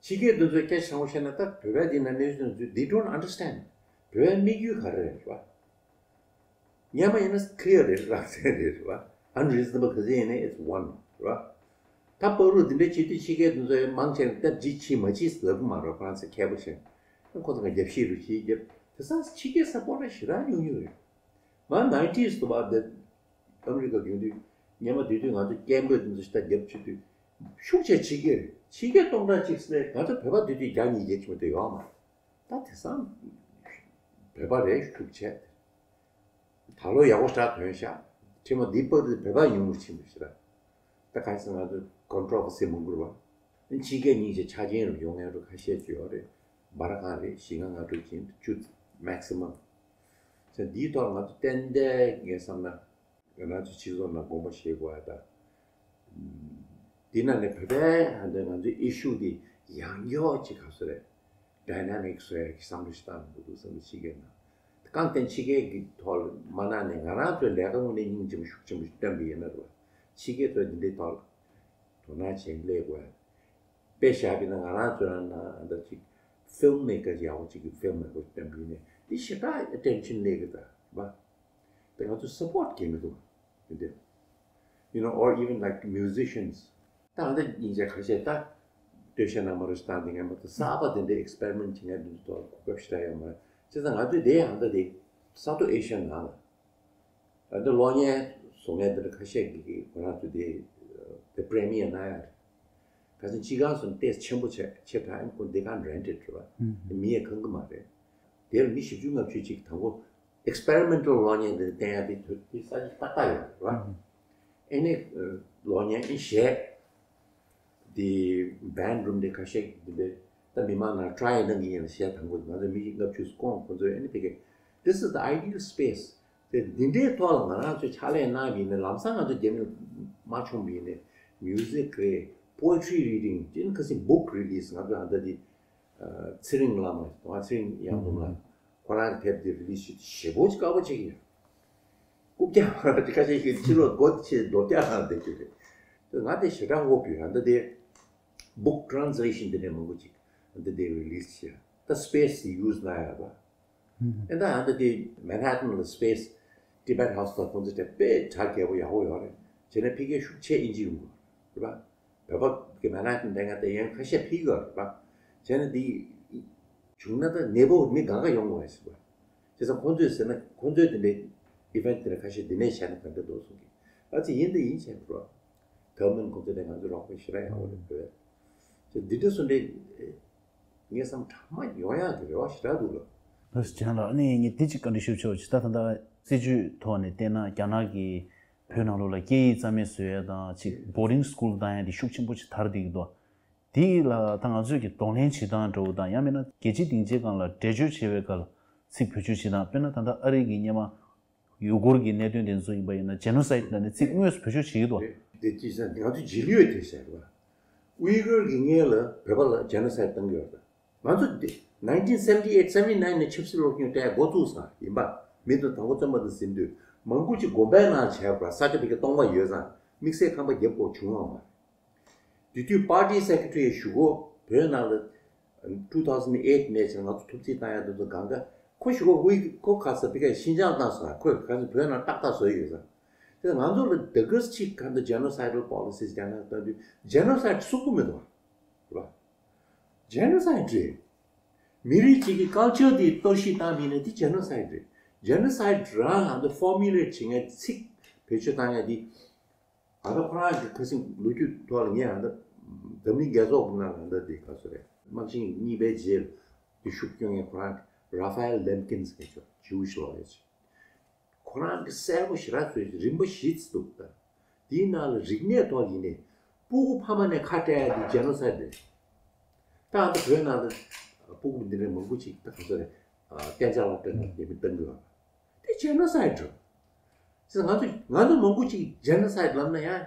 ཕྱི་རྒྱལ་དེ་ཚོས་སྐད་ཆ་དྲང་པོ་བཤད་ན་ད་བོད་པའི་འདི་ན་གནས་ཚུལ་དེ་ཚོ་they don't understand. བོད་པའི་དམིགས་ཡུལ་ག་རེ་རེད་པ། སྔོན་མ་ཡིན་ན་ཀི་ལི་ཡར་རེད། རང་བཙན་རེད་པ། ཨན་རི་ཛི་ནེ་བལ་ག་ཚོད་ཡིན་ནའི་it's one རེད་པ། ད་བར་དུ་འདི་འདྲ་བྱེད་དུས་ཕྱི་རྒྱལ་དེ་ཚོ་མང་ཆེ་བས་ད་ཅི་བྱེད་མ་བྱེད་ལབ་ཀྱི་མ་རེད། ཁོ་རང་ཚོ་མཁས་པོ་བྱས། ཁོ་ཚོ་ང་རྒྱབ་བཤིག་རུ་བྱེད་རྒྱབ། དེང་སང་ཕྱི་རྒྱལ་སབ་པོར་ཊ་ཞེ་དྲག་ཉུང་ཉུང་རེད། ང་ནའིན་ཊིས་དུ་བ་འདི་ཨ་མི་རི་ཀ་ཡོང་དུས་སྔོན་མ་དེ་དུས་ང་ཚོ་སྐད་འབོད་དེ་ཚོ་ཞེ་དྲག་རྒྱབ་བྱེད་དུས་ཤུགས་ཆེ་ཕྱི་རྒྱལ་རེད། ཕྱི་རྒྱལ་སྟོང་ཕྲག་གཅིག་ཟེར་ནས་ང་ཚོ་བོད་པ་དེ་དུས་བརྒྱ་ཉིས་བརྒྱ་ཅིག་མ་གཏོགས་ཡོད་མ་རེད། ད་དེང་སང་བོད་པ་རེད་ཤུགས་ཆེ། ད་ལོ་ཡག་པོ་ཞེ་དྲག་ཐོན་ཤག་ཁྲིམས་འདི་བར་དུ་བོད་པ་ཉུང་རུ་ཕྱིན་པ་ཞེ་དྲག་ད་གང་ཟེར་ང་ཚོ་ཀོན་ཊོ་རོ་ཝར་སི་མང་པོ་རེད་པ། ཕྱི་རྒྱལ་གཉིས་ཀྱི་ཆ་རྐྱེན་རུ་ཡོང་མཁན་རུ་ཁ་ཤས་ཅིག་ཡོད་རེད། འབར་གང་རེད། བཞི་ལྔ་ལྔ་དྲུག་ཅན་བཅུ་མེག་སི་མམ། ཟེར་འདིའི་ཐོག་ང་ཚོ་ཏན་ཏན་ངས་བསམ་ན་ང་ཚོ་སྤྱི་ཚོགས་ནང་དགོངས་པ་བཞེས་དགོས་ཡ་ད། འདི་ན་ནས་བོད་པའི་ཧ་འདྲ་ང་ཚོའི་ཨི་ཤུ་འདི་ཡང་སྐྱར་ཅིག་ག་ཚོད་རེད། ཌའི་ན་མིག་བཟོ་ཡ་གི་བསམ་བློ་ཞིག་བཏང་དགོས་འདུག་བསམ་གི། ཕྱི་རྒྱལ་ནང་རྐང་སྟེང་ཕྱི་རྒྱལ་གྱི་ཐོག་ལ་མ་གནང་ནས་ང་རང་ཚོའི་ལས་ཀ་དངོས་གནས་སྙིང་རྗེ་མོ་ཤུགས་ཆེན་པོ་ཞིག་བཏོན་པ་ཡིན་ན་རེད་པ། ཕྱི་རྒྱལ་ཚོས་འདི་འདྲའི་ཐོག་ལ་དོ་སྣང་བྱས་སླེབས་དགོས་ཡ། དཔེ་བཞག་པ་ཡིན་ན་ང་རང་ཚོའི་ནང་ད་ཅིག་ཕིལ་མེ་ཀར་ཡག་པོ་ཅིག་གི་ཕིལ་མེ་ཀར་བཏོན་པ་ཡིན་ནའི་འདི་ཞེ་དྲག་ཨེ་ཊེན་ཤན་སླེབས་གི་ད་རེད་པ། དེ་ང་ཚོས་སབ་པོར་ཊི་བྱེད་མི་འདུག་དེ་འདྲ། You know, or even like musicians. ད་ང་ཚོ་སྙིང་རྗེ་ཁ་ཤས་ད་སྟོད་གཞས་ནང་མ་རུ་སྟངས་དེ་ངན་པ་དང་གསར་པ་དེ་འདྲའི་ཨེག་སི་པེ་རི་མེན་ཊི་བྱེད་མཁན་དེ་ཚོ་ཐོག་གོ་སྐབས་ཞེ་དྲག་ཡོད་མ་རེད། བྱས་ཙང་ང་ཚོས་དེ་ཡང་ད་དེ་སའུ་ཐི་ཨེ་ཤི་ཡ་ནང་ལ་ད་དེ་གློག་བརྙན་བཟོ་མཁན་དེ་འདྲ་ཁ་ཤས་ཀྱིས་ཁོ་རང་ཚོ་དེ་དེ་པི་རི་མི་ཡར་གནང་ཡ་རེད། ཁ་སང་སྤྱི་ཁང་སོང་ཏོག་ཙམ་ཆེན་པོ་བྱས་ཆེ་དྲགས་ཨེམ་ཁོ་འདི་ག་རེན་ཊེཌ་རེད་པ། མི་ཡས་ཁང་གི་མ་རེད། དེར་མི་བཞི་བཅུ་ལྔ་བཅུ་ཅིག་དང་པོ་ཨེག་སི་པེ་རི་མེན་ཊལ་གློག་བརྙན་དེ་བསྟན་ཡ་དེ་དུས་དེ་ས་གཞི་ཏག་ཏག་ཡོད་རེད་པ། ཨེ་ནས་གློག་བརྙན་ཨེ་གཞས་དེ་བྷེན་རུམ་དེ་ཁ་ཤས་ཀྱི་དེ་ད་མི་མང་ནང་ཊ་རའི་གནང་གི་ཡིན་ལ་གཞས་དང་པོ་ང་ཚོ་མི་ལྔ་བཅུ་སྐོང་ཁོ་ཚོས་ཨེ་ནས་དེ་ག This is the ideal space. དེ་འདི་འདྲའི་ཐོག་ལ་ང་རང་ཚོས་ཕྱག་ལས་གནང་བ་ཡིན་ན་ལམ་སང་ང་ཚོ་རྒྱ་མི་མ་བྱུང་བ་ཡིན་ནའི་མིའུ་ཟིག་རེད། པོ་ཨེ་ཊི་རི་རི་ཌིང་ཅིག་ཁ་སང་བུག་རི་ལི་སི་ང་ཚོ་ཨ་ད་དེ་ཚེ་རིང་ལགས་མ་ང་ཚེ་རིང་གཡང་འཛོམས་ལགས་ཁོ་རང་གི་དེབ་དེ་རི་ལི་སི་བྱེད་ཞེ་པོ་ཅིག་དཀའ་པོ་ཅིག་ཡིན། རྐུབ་བཀྱག་མ་ར་ཅིག་ཁ་ཤས་ཤིག་ཕྱི་ལོགས་སྒོ་ཕྱེ་རྡོ་བཀྱག་ནང་བསྡད་ཀྱི་རེད། ང་དེ་ཞེ་དྲག་དབུལ་པོ་ཡོད། ཨ་ད་དེ་བུག་ཊི་རན་སི་ལེ་ཤན་དེ་འདྲ་མང་པོ་ཅིག་ཨ་ད་དེ་རི་ལི་སི་བྱས་ད་སི་པེ་སི་ཡུ་ཛི་གནང་ཡ་རེད་པ། ཨེ་ད་ཨ་ད་དེ་མན་ཧ་ཊན་ལ་སི་པེ་སི་ཊི་བེཊ་ཧའུ་སི་ལ་ཁོང་ཚོ་དེ་དཔེ་གྲ་རྒྱས་པོ་ཡག་པོ་ཡོད་རེད། བྱས་ན་ཕ་གིའི་ཤུགས་ཆེ་ཨིན་ཇི་ཡོང་གི་རེད་པ། བོད་པ་གི་མན་ཧ་ཊན་དེ་ང་དེ་ཡང་ཁ་ཤས་ཕེབས་ཀྱི་ཡོད་རེད་པ། བྱས་ན་དེ་བྱུང་ན་ད་ནད་པོ་མི་གང་ག་ཡོང་གི་རེད་ཟེར་བ། བྱས་ཙང་ཁོང་ཚོས་ཟེར་ན་ཁོང་ཚོས་དེ་འདྲའི་ཨི་ཝེན་ཊི་དེ་འདྲ་ཁ་ཤས་འདི་ནས་བྱས་ན་ག་འདྲ་འདུག་གསུང་གི། ཨ་ཙི་ཡིན་དེ་ཡིན་བྱས་པ་རེད་པ། ག་ཝར་མེན་ཊི་ཁོང་ཚོ་དེ་ང་ཚོ་རོགས་པ་ཞེ་དྲག་ཡག་པོ་རེད་བོད། བྱས་འདི་འདྲ་སོང་འདྲ། ངས་བསམ་གྲ་མ་ཡོང་ཡག་གི་རེ་བ་ཞེ་དྲག་འདུག་ལགས། ལགས་སོ་ལགས། ཨ་ནི་ངས་འདི་གཅིག་བཀའ་འདྲི་ཞུ་ཆོག་ཅིག་ད་ད་ལྟ་སྲིད་བྱུས་ཐོག་ནས་བལྟས་ན་རྒྱ་ནག་གིས་བོད་ནང་ལོགས་ལ་སྐད་ཡིག་རྩ་མེད་བཟོ་ཡ་དང་ཅིག་བོར་ཌིང་སི་ཀུལ་བཏང་ཡ་འདི་ཤུགས་ཆེན་པོ་ཅིག་དར་བསྡད་ཀྱི་འདུག་དེ་ལ་ད་ང་ཚོས་ཀྱི་གདོང་ལེན་བྱེད་སྟངས་འདྲ་བོ་དང་ཡང་མིན་ན་རྒྱལ་སྤྱིའི་སྡིངས་ཆའི་སྒང་ལ་འགྲེལ་བརྗོད་བྱེད་པའི་སྐབས་ལ་ཚིག་བེད་སྤྱོད་བྱེད་སྟངས། དཔེར་ན་ད་ལྟ་ཨ་རི་གི་སྔོན་མ་ཡུ་གུར་གྱི་གནད་དོན་དེ་ཚོ་ཡིན་པ་ཡིན་ན་ཇེ་ནོ་སའིཌ་ལབ་ནས་ཚིག་དངོས་སུ་བེད་སྤྱོད་བྱེད་ཀྱི་འདུག་དེ་ཅི་ཟེར་ན་ང་ཚོ་རྗེས་ལུས་དེ་ཟེར་བ། ཝི་གུར་གྱི་སྔོན་ལ་བོད་པ་ལ་ཇེ་ནོ་སའིཌ་བཏང་གི་ཡོད་རེད། ང་ཚོ་འདི་ nineteen seventy eight seventy nine ནས་ཆབ་སྲིད་སློབ་སྦྱོང་སྤྲད་འགོ་བཙུགས་སོང་ཡིན་པ། མི་དང་དང་པོ་བཙོན་པ་དང་ཟིན་དུས་མང་པོ་ཅིག་དགོན་པའི་ནང་བྱས་པ། ས་ཆ་དེ་གའི་སྟོང་པ་ཡོད་ཙང་དམིགས་བསལ་ཁང་པ་བརྒྱབ་དགོས་བྱུང་བ་མ་རེད། དེ་དུས་party secretary་ཞུ་སྒོ་བོད་ནང་ལ་two thousand eight ནས་བྱས་ང་ཚོ་ཐུགས་རྗེ་བཏང་ཡ་དེ་ཚོ་གང་ག་ཁོ་ཞུ་སྒོ་ཝི་ཁོ་ག་ས་དེ་ག་ཤིན་ཅང་བཏང་སོང་། ཁོས་ག་ས་བོད་ནང་ཏག་ཏག་བཟོས་ཡོད་ཙང་། དེ་ང་ཚོ་ལ་དེ་ག་ཅིག་ག་འདི་genocidal policies་རྒྱ་ནག་གཏོང་དུས་genocide་གསུང་གི་མི་འདུག་བ། རེད་པ། genocide་རེད། མི་རིགས་གཅིག་གི་culture་དེ་གཏོར་བཤིག་བཏང་མིན་ན་དེ་genocide་རེད། genocide་རང་ང་ཚོ་formulate་བྱེད་མཁན་ཚིག་བེད་སྤྱོད་བཏང་ཡ་དེ། ད་ལྟ་ཁོ་རང་གི་ཁ་སང་ལོ་རྒྱུས་ཐོག་ལ་ངས་ཨ་ད་འཛམ་གླིང་རྒྱལ་ཚོགས་ཀྱི་ནང་ལ་ཨ་ད་དེ་ག་ཚོད་རེད། དམག་ཆེན་གཉིས་པའི་རྗེས་ལ་དེ་ཤུགས་སྐྱོན་མཁན་ཁོ་རང་Raphael Lemkin་ཟེར་མཁན་ཅིག་Jewish lawyer་ཅིག་ཁོ་རང་གི་གསལ་པོ་ཞེ་དྲག་བཟོས་རིམ་པ་བཞི་ཙམ་འདུག་ད་དེའི་ནང་ལ་རིག་གནས་ཐོག་ཡིན་ནའི་སྤུ་གུ་ཕ་མ་ནས་ཁ་སྤྲད་ཡ་དེ་genocide་རེད། ད་ཨ་ད་བོད་ནང་ལ་སྤུ་གུ་འདི་འདྲའི་མང་པོ་ཅིག་ད་ག་ཚོད་རེད། གཏན་འཇགས་ལ་སྤྲད་ན་ཉེས་མིང་གཏང་གི་ཡོད་རེད། དེ་genocide་རེད། ཅེས་ང་ཚོ་ང་ཚོ་མང་པོ་ཅིག་genocide་ལབ་ན་ཡང་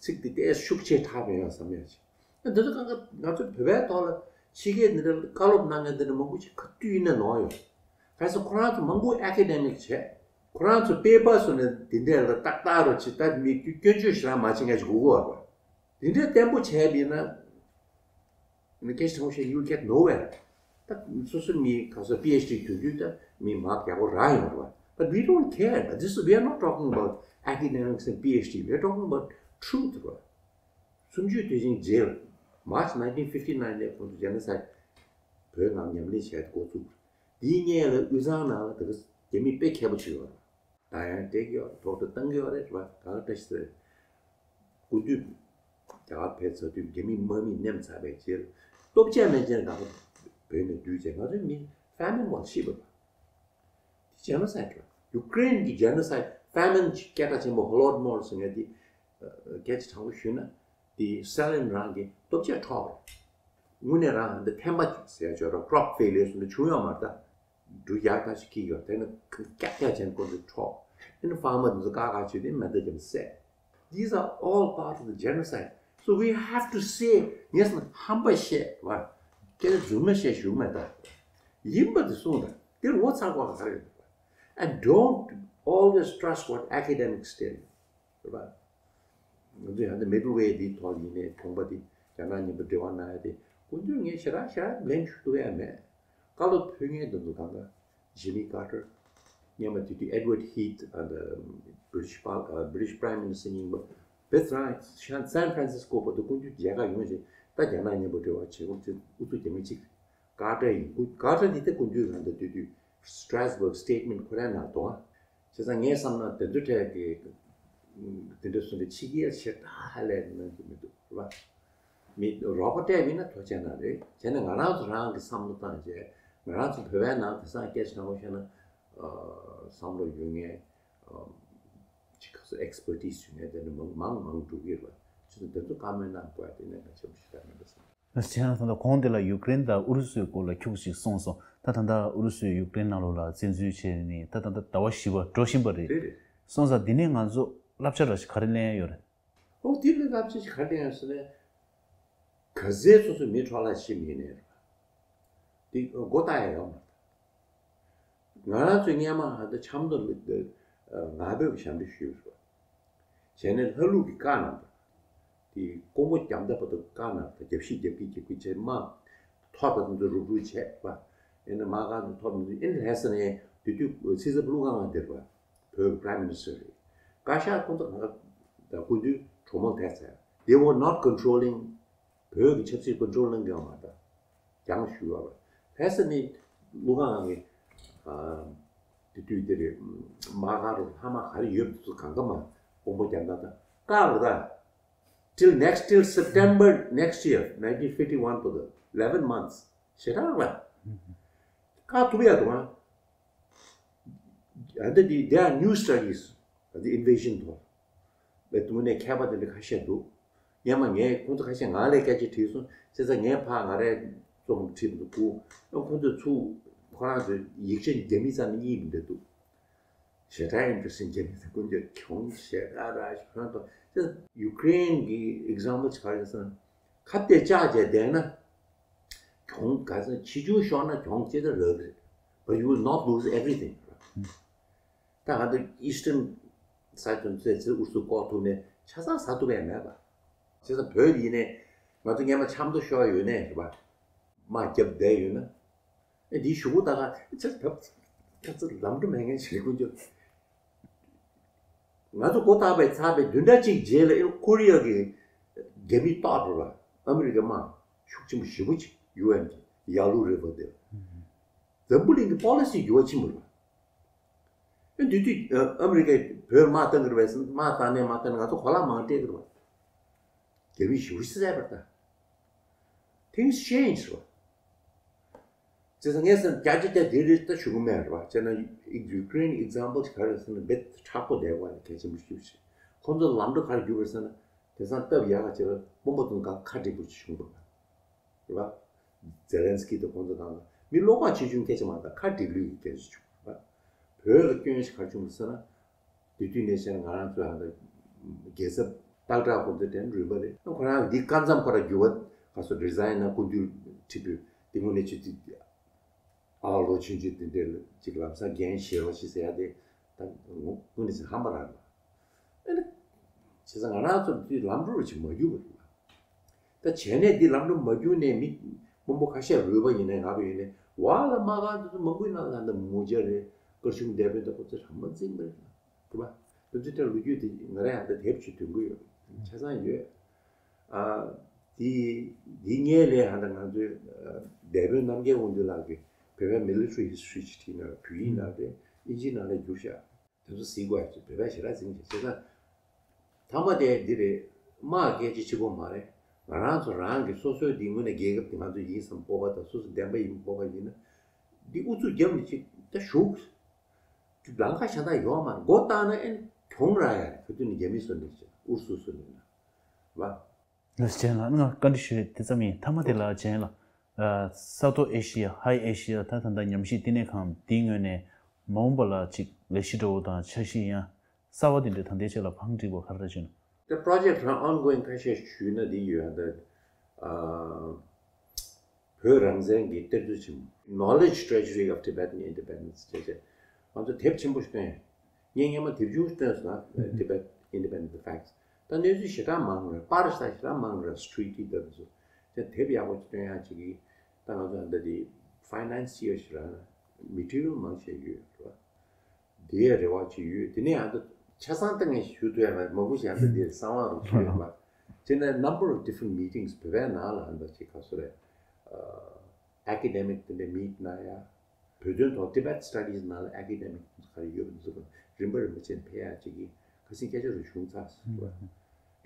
ཚིག་དེ་ཏོག་ཙམ་ཤུགས་ཆེ་དྲགས་པ་ཡིན་ན་བསམ་ཡ་ཅིག་འདི་ཚོ་གང་ག་ང་ཚོ་བོད་པའི་ཐོག་ལ་ཕྱི་རྒྱལ་འདི་འདྲ་བཀའ་སློབ་གནང་མཁན་འདི་འདྲ་མང་པོ་ཅིག་ག་དུས་ཡིན་ན་ནོར་ཡོད། གལ་སྲིད་ཁོ་རང་ཚོ་མང་པོ་academic་བྱས། ཁོ་རང་ཚོ་paper་བཟོས་ནས་དེ་འདྲ་ལ་ཏག་ཏག་རོ་ཅིག་ད་མི་སྐྱོན་བརྗོད་ཞེ་དྲག་མ་བྱེད་མཁན་ཞིག་དགོས་ཀྱི་ཡོད་རེད་པ། དེ་འདྲའི་བརྟན་པོ་བྱས་པ་ཡིན་ན། In the case of you get nowhere. ད་སོ་སོ་མི་ག་ས་PhD་དུས་དུས་ད་མི་མ་རྒྱག་པོ་རག་ཡོང་རེད་པ། But we don't care. This we are not talking about academics and PhD. We are talking about truth, right? གསུམ་བཅུའི་དུས་ཆེན་རྗེས་March nineteen fifty nine་ནས་ཁོང་ཚོ་genocide་བོད་ནང་ཉམས་ལེན་བྱས་འགོ་བཙུགས། དེའི་སྔོན་ལ་དབུས་གཙང་ནང་ལ་དེ་ག་རྒྱ་མི་དཔེ་མཁས་པོ་ཅིག་ཡོད་རེད། ད་ཡང་སྤྲད་ཀྱི་ཡོད་རེད། ཐོག་ཏུ་བཏང་གི་ཡོད་རེད། རེད་པ། གང་ལྟར་ཞིག་རེད། སྐུ་མདུན་རྒྱ་གར་ཕེབས་ཚར་དུས་རྒྱ་མི་དམག་མིས་མནན་ཚར་བའི་རྗེས་ལ་སྟོབས་ཆེ་མན་ཆད་རྒྱ་གར་བོད་ནས་བསྡུས་བྱས་ང་ཚོའི་མི་famine་འོག་ཤི་བ་རེད། དེ་genocide་རེད། Ukraine་གི་genocide famine་གྱི་སྐད་གྲགས་ཆེན་པོ་Holodomor་ཟེར་མཁན་དེ་སྐད་ཆ་དྲང་པོ་ཞུས་ན་དེ་Stalin་རང་གི་སྟོབས་ཆེ་འཕྲོག་རེད། དངོས་གནས་རང་འདི་ཐན་པ་ཟེར་ཡ་ཅིག་ཡོད་རེད། crop failure་ཟེར་ནས་བྱུང་ཡོད་མ་རེད་ད། འབྲུ་ཡག་ཐག་ཞིག་སྐྱེས་ཡོད། དེ་ནི་ཀྱག་ཀྱག་བྱས་ནས་ཁོ་ཚོས་འཕྲོག་དེ་ནི་farmer་དེ་ཚོ་ཀག་ཀག་བྱས་ཏེ་མེ་མདའ་བརྒྱབ་ནས་བསད། These are all part of the genocide. So we have to say, ངས་ཧམ་པ་བཤད་པ། སྐད་ཆ་རྫུན་མ་བཤད་ཞུ་མེད་ད། ཡིན་པ་དེ་གསུངས་ད། དེར་ངོ་ཚ་དགོས་ག་རེ་ཡོད་པ། And don't always trust what academics tell you. རེད་པ། ང་ཚོས་ཡང་ན་middle way་འདིའི་ཐོག་ཡིན་ནའི་དགོངས་པ་འདི་རྒྱ་ནག་མཉམ་དུ་འབྲེལ་བ་གནང་ཡ་དེ་སྐུ་མདུན་ངས་ཞེ་དྲག་ཞེ་དྲག་blame་ཞུ་ཐུབ་ཡ་མེད། བཀའ་སློབ་ཕུལ་མཁན་དེ་ཚོ་གང་ག་Jimmy Carter། སྔོན་མ་དེ་དུས་Edward Heath་ཨ་ད་British Prime Minister་རྙིང་པ་བེད་རང་San Francisco་བར་དུ་སྐུ་མདུན་མཇལ་ཁ་ཡོང་བྱས་ད་རྒྱ་ནག་མཉམ་པོ་འབྲེལ་བ་བྱེད་དགོས་ཚེ་ཨུ་ཚུགས་རྒྱ་མི་གཅིག་Carter་ཡིན། སྐུ་Carter་འདི་ད་སྐུ་མདུན་རང་ད་དུས་དུས་Strasbourg statement་ཁོ་རའི་ནང་དུའང་བྱས་ཙང་ངས་བསམ་ན་དེ་ཚོ་གྲས་ཀྱི་དེ་འདྲ་སོང་ཙང་ཕྱི་རྒྱལ་ཞེ་དྲག་ཧ་ལས་གནང་གི་མི་འདུག་རེད་པ། མི་རོགས་པ་སྤྲད་མིན་ན་ཐུགས་རྗེ་གནང་རེད། བྱས་ན་ང་རང་ཚོ་རང་གི་བསམ་བློ་བཏང་བྱས་ང་རང་ཚོ་བོད་པའི་ནང་དེང་སང་སྐད་ཆ་དྲང་པོ་བཤད་ན་བསམ་བློ་ཡོད་མཁན་ཅིག་ག་ཚོད་expertise་ཡོད་མཁན་དེ་འདྲ་མང་མང་མང་འགྲོ་གི་རེད་པ། བྱས་ཙང་དེ་ཚོ་བཀའ་མོལ་གནང་དགོས་ཡ་དེ་གནད་འགག་ཆེན་པོ་ཞིག་རེད་མེད་པ་བསམ། བྱས་ན་ད་ལྟ་གོང་དེ་ལ་ཡུཀ་རེན་དང་ཨུ་རུ་སུའི་སྐོར་ལ་ཁྱུག་ཅིག་གསུངས་སོང་། ད་ད་ལྟ་ཨུ་རུ་སུས་ཡུཀ་རེན་ནང་ལོགས་ལ་བཙན་འཛུལ་བྱས་ནས་ད་ད་ལྟ་ཟླ་བ་བཞི་པ་འགྲོ་བཞིན་པ་རེད། རེད་རེད། སོང་ཙང་འདི་ནས་ང་ཚོ་བསླབ་བྱ་འདྲ་ཞིག་ག་རེ་ལེན་ཡ་ཡོད་རེད། ཨོ་དེ་ལས་བསླབ་བྱ་ཞིག་ག་རེ་ལེན་ཡ་ཟེར་ན། ག་ཚོད་སོ་སོའི་མི་འཕྲོ་བརླག་ཕྱིན་ཡིན་ནའི་རེད། དེ་མགོ་བཏགས་ཡ་ཡོད་མ་རེད། ང་རང་ཚོའི་སྔོན་མ་ཧ་ད་ཆབ་མདོ་ང་ཕོད་ཀྱི་ཞབས་འདྲེན་ཞུས་པ། བྱས་ནས་ལྷ་ལུག་གི་བཀའ་གནང་པ། དེ་ཀོང་པོ་རྒྱ་མདའ་བར་དུ་བཀའ་གནང་པ། རྒྱབ་བཤིག་རྒྱབ་ཀྱི་རྒྱབ་ཀྱི་བྱས་དམག་ཐོར་པ་དེ་ཚོ་རུབ་རུབ་བྱས་པ། ཨེ་ནི་དམག་སྒར་དུ་ཐོར་མི་འདུག་ཨེ་ནི་ལྷ་ས་ནས་དེ་དུས་སྲིད་ཚབ་ཀླུ་དབང་ང་འདིར་བ། བོད་ཀྱི་Prime Minister་རེད། བཀའ་ཤག་ཁོང་ཚོ་གང་ག་ད་སྐུ་མདུན་གྲོགས་མོལ་ཐེབས་ཚར། They were not controlling བོད་ཀྱི་ཆབ་སྲིད་control་གནང་གི་ཡོད་མ་རེད། རྒྱང་ཞུ་བ་བ། ལྷ་ས་ནས་ཀླུ་དབང་གི་དེ་དུས་དེ་རེད། དམག་སྒར་རུ་ལྷ་དམག་ག་རེ་ཡོད་པ་དེ་ཚོ་གང་ག་མ་ཀོང་པོ་རྒྱ་མདའ་དང་བཀག་རེད་ད། Till next, till September next year, nineteen fifty-one བར་དུ་eleven months་ཞེ་དྲག་རེད། བཀག་ཐུབ་ཡ་འདུག་ཨ། And the, there are new studies on the invasion ཐོག་ལ་དངོས་གནས་མཁས་པ་དེ་འདྲ་ཁ་ཤས་འདུག་སྔོན་མ་ངས་ཁོང་ཚོ་ཁ་ཤས་ང་ལ་སྐད་ཆ་དྲིས་སོང་། བྱས་ཙང་ངས་ཕར་ང་རའི་རྩོམ་བྲིས་འདུག་གུ། ཁོང་ཚོས་ཚུར་ཁོ་རང་ཚོའི་ཡིག་ཆ་རྒྱ་མི་ཙམ་གཉིས་མི་འདྲ་འདུག་ཞེ་དྲག་interesting་རྒྱ་མི་ཚོ་ཀུན་གྱིས་གྱོང་ཞེ་དྲག་ར་ཞིག་ཁོ་རང་ཚོ། བྱས་ཙང་ཡུཀ་རེན་གྱི་example་ཅིག་ག་རེ་ཟེར་ན། ཁ་གཏད་བཅག་བྱས་བསྡད་ན། གྱོང་ག་ཚོད་ཆེ་ཆུང་ཤོར་ན་གྱོང་ཅི་ལྟར་རག་གི་རེད། But you will not lose everything. ད་ང་ཚོ་Eastern side དུ་ཚེ་ཚེ་ཨུ་སུ་ཀོ་ཐུག་ནས་ཆ་ཚང་ཟ་ཐུབ་ཡ་མེད་པ། བྱས་ཙང་བོད་ཡིན་ནས་ང་ཚོ་སྔན་མ་ཆབ་མདོ་ཤོར་ཡོད་ནས་རེད་པ། དམག་རྒྱབ་བསྡད་ཡོད་ན། ཨེ་འདིའི་གཞུག་གུ་ད་ག་ཚེ་བབ་ཁ་ཚ་ལམ་འགྲོ་མེད་མཁན་ཞིག་ཀུན་སྤྱོད། ང་ཚོ་མགོ་བཏགས་པའི་ཚར་བའི་བདུན་ཕྲག་གཅིག་རྗེས་ལ་ཨེ་ཀོ་རི་ཡ་གི་རྒྱ་མི་སྟག་འགྲོ་ལ་ཨ་མི་རི་ཀའི་དམག་ཤུགས་ཆེན་པོ་ཞེ་པོ་ཅིག་ཡུ་ཨེན་གི་ཡར་ཀླུང་རི་བར་དེར། འཛམ་བུ་གླིང་གི་པོ་ལི་སི་འགྱུར་བ་ཕྱིན་པ་རེད་པ། ཨེ་འདི་དུས་ཨ་མི་རི་ཀས་བོད་དམག་བཏང་གི་རེད་པས། དམག་བཏང་ནས་མ་བཏང་ནས་ང་ཚོ་གོ་ལག་མང་སྤྲད་གི་རེད་པ། རྒྱ་མི་ཞེ་པོ་ཅིག་བསད་པ་རེད་ད། Things change རེད་པ། བྱས་ཙང་ངས་བསམ་བརྒྱ་ཆ་བརྒྱ་དེ་རེད་ད་ཞུ་གི་མེད་རེད་པ། བྱས་ན་Ukraine example ཅིག་ག་རེ་ཟེར་ན་རྦད་དེ་མཁྲེགས་པོ་བསྡད་པ་གལ་ཆེན་པོ་ཞིག་རེད། ཁོང་ཚོ་ལམ་འགྲོ་ག་རེ་བརྒྱུད་པ་རེད་ཟེར་ན་དེང་སང་སྟབས་ཡག་ག་བྱས་པ་དཔོན་པོ་དང་ག་ཁ་འགྲིག་པོ་ཅིག་བྱུང་པ་རེད་པ། ཛེ་ལན་སི་ཀི་དང་ཁོང་ཚོ་དང་མི་བློ་ཁོག་ཆེ་ཆུང་སྐད་ཆ་མ་གཏོགས་ཁ་འགྲིག་ལུགས་ཀྱི་སྐད་ཆ་བྱུང་བ། བོད་ལ་སྐྱོན་ཞིག་ག་རེ་བྱུང་རེད་ཟེར་ན། དེ་དུས་ནས་བྱས་ན་ང་རང་ཚོ་ཡང་ད་རྒྱལ་ཚབ་སྟག་བྲག་ཁོང་ཚོ་དྲན་རུས་པ་རེད། ཁོ་རང་འདི་སྐབས་མཚམས་ཁོ་རང་འགྱུར་བ་ག་ཚོད་རི་ཛའིན་ན་སྐུ་མདུན་ཁྲི་པོས་དེ་སྔོན་ནས་ཆུ་ཚོད་ཨ་ལོ་ཆུང་ཆུང་དེ་འདྲ་ལ་ཅིག་ལམ་སང་འགན་བཞེས་རོགས་ཞེས་ཟེར་ཡ་དེ་ད་དངོས་གནས་ཧམ་པ་རང་རེད། ཨ་ནི། བྱས་ཙང་ང་རང་ཚོ་འདི་ལམ་འགྲོ་རུ་ཅིག་མ་གྱུར་པ་རེད། ད་བྱས་ནས་འདི་ལམ་འགྲོ་མ་གྱུར་ནས་མི་དཔོན་པོ་ཁ་ཤས་རུས་པ་ཡིན་ནའི་ང་པ་ཡིན་ནའི་བ་ལ་མ་ག་འདི་ཚོ་མང་པོའི་ནང་ལ་ད་མུ་ཇ་རེད། དཀར་ཆུང་འདས་པོའི་ད་ཁོ་ཚོ་རང་མ་འཛིན་པ་རེད། རེད་པ། ད་འདི་ལྟར་ལོ་རྒྱུས་དེ་ང་རང་ཡང་ད་དེབ་ཅིག་འདོན་གི་ཡོད། ཆ་ཚང་ཡོད། ཨ། འདི་འདི་སྔོན་ལ་ཡང་ད་ང་ཚོའི་ཨ་འདས་པོ་རྣམ་རྒྱལ་དབང་འདུས་ལགས་ཀྱིས་བོད་པའི་military history ཅིག་བྲིས་ན་བོད་ཡིག་ནང་རེད། ཨིན་ཇིའི་ནང་ལ་བསྒྱུར་བཞག་དེ་ཚོ་གཟིགས་དགོས་ཡ་ཅིག་བོད་པ་ཞེ་དྲག་འཛིང་ཞིག་བྱས་ཙང་། མཐའ་མ་དེ་འདི་རེད། དམག་སྐད་ཆ་གཅིག་པོ་མ་རེད། ང་རང་ཚོ་རང་གི་སོ་སོའི་འདི་དངོས་གནས་རྒྱལ་ཁབ་དེ་ང་ཚོ་ཡིན་བསམ་སྤོབས་པ་དང་སོ་སོ་བདེན་པ་ཡིན་སྤོབས་པ་ཡིན་ན། འདི་ཨུ་ཚུགས་རྒྱབ་ནས་ཅིག་ད་བཞུགས། ལམ་ཁ་ཤ་སྟག་ཡོད་མ་རེད། མགོ་བཏགས་ན་ཨེ་གྱོང་རག་ཡ་རེད། ག་དུས་ནས་རྒྱ་མི་བཟོ་འདྲ་ཅིག་ཨུ་སུ་སུ་ནས་ན། བ། ལགས་སོ། ལགས་སོ། ལགས་སོ། ལགས་སོ། ཨ་ནི་ང་བཀའ་འདྲི་ཞུ་ཡས་དེ་ཙམ་ཡིན། མཐའ་མ་དེ་ལ་ཇན་ལགས། ཨ། སའུ་ཐི་ཨེ་ཤི་ཡ། ཧའི་ཨེ་ཤི་ཡ། ད་ད་ལྟ་ཉམས་ཞིབ་བསྟི་གནས་ཁང་འདིའི་ངོས་ནས་མ་འོངས་པ་ལ་ཅིག་ལས་གཞི་འདྲ་བོ་དང་འཆར་གཞི་ཡང་གསར་པ་དེ་འདྲ་ད་ལྟའི་ཆ་ལ་བང་སྒྲིག་པ་ག་རེ་རེ་བྱུང་ན། ད་project རང་ongoing ཁ་ཤས་ཞུས་ན་འདི་ཡོད། ད་ཨ། བོད་རང་བཙན་གྱི་གཏེར་མཛོད་ཆེན་མོ། Knowledge Treasury of Tibetan Independence བྱས་བྱས། ང་ཚོ་དེབ་ཆེན་པོ་ཞིག་བཏོན། ངས་སྔོན་མ་དེབ་ཆུང་ཞིག་བཏོན་སོང་ན། Tibet Independent: The Facts། ད་གནས་ཚུལ་ཞེ་དྲག་མང་རེད། པར་ས་ཞེ་དྲག་མང་རེད། Street Tibetan ཚོ། དེ་དེབ་ཡག་པོ་ཞིག་བཏོན་ཡག་ཅིག་གིས་ད་ང་ཚོ་ད་འདི་financier ཞིག་རག་ན་material མང་ཆེ་ཡོད་རེད་བ། དེའི་རེ་བ་ཅིག་ཡོད། དེ་ནས་ཡང་ད་ཆ་ཚང་ད་ངས་ཞུ་ཐུབ་ཡ་མེད། མང་པོ་ཞིག་ཡང་ད་དེ་གསང་བ་རུ་ཞུ་ཡོད་པ། དེ་ནས་number of different meetings བོད་པའི་ནང་ལ་ཡང་ད་ཅིག་ག་སོ་རེད། ཨ། academic དེ་འདྲ་meet གནང་ཡ། བོད་དོན་ཐོག་Tibet Studies ནང་ལ་academic ག་རེ་ཡོད་པ་འདི་ཚོ་རིམ་པ་རིམ་པ་བྱས་ནས་ཕེབས་ཡ་ཅིག་གིས་ཁ་སང་སྐད་ཆ་རུ་བྱུང་ཚར་སོང་།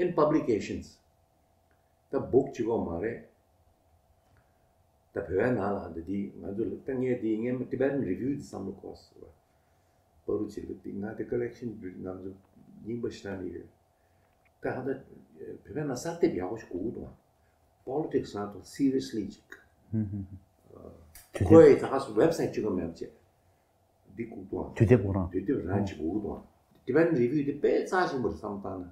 In publications ད་book གཅིག་པོ་མ་རེད། ད་བོད་པའི་ནང་ལ་འདི་འདི་ང་ཚོ་ལ་ད་ངས་འདི་སྔོན་མ་Tibetan Review འདི་བསམ་བློ་འཁོར་སོང་བ། པ་རུ་ཅིག་ལ་འདི་ང་འདི་collection འདི་ང་ཚོ་རྙིང་པ་ཞིག་རང་ནས་ཡོད། ད་ཧ་ད་བོད་པའི་ནང་གསར་དེབ་ཡག་པོ་ཞིག་དགོས་ཀྱི་འདུག Politics ནང་དུ་seriously ཅིག་ཁོའི་ད་ག་སུ་website གཅིག་པོ་མེད་པ་བྱས། འདི་ལྐུགས་འདུག་དུས་དེབ་ཁོ་རང་། དུས་དེབ་རང་གཅིག་དགོས་ཀྱི་འདུག Tibetan Review འདི་དཔེ་རྩ་ཆེན་པོ་རེད་བསམ་བཏང་ན།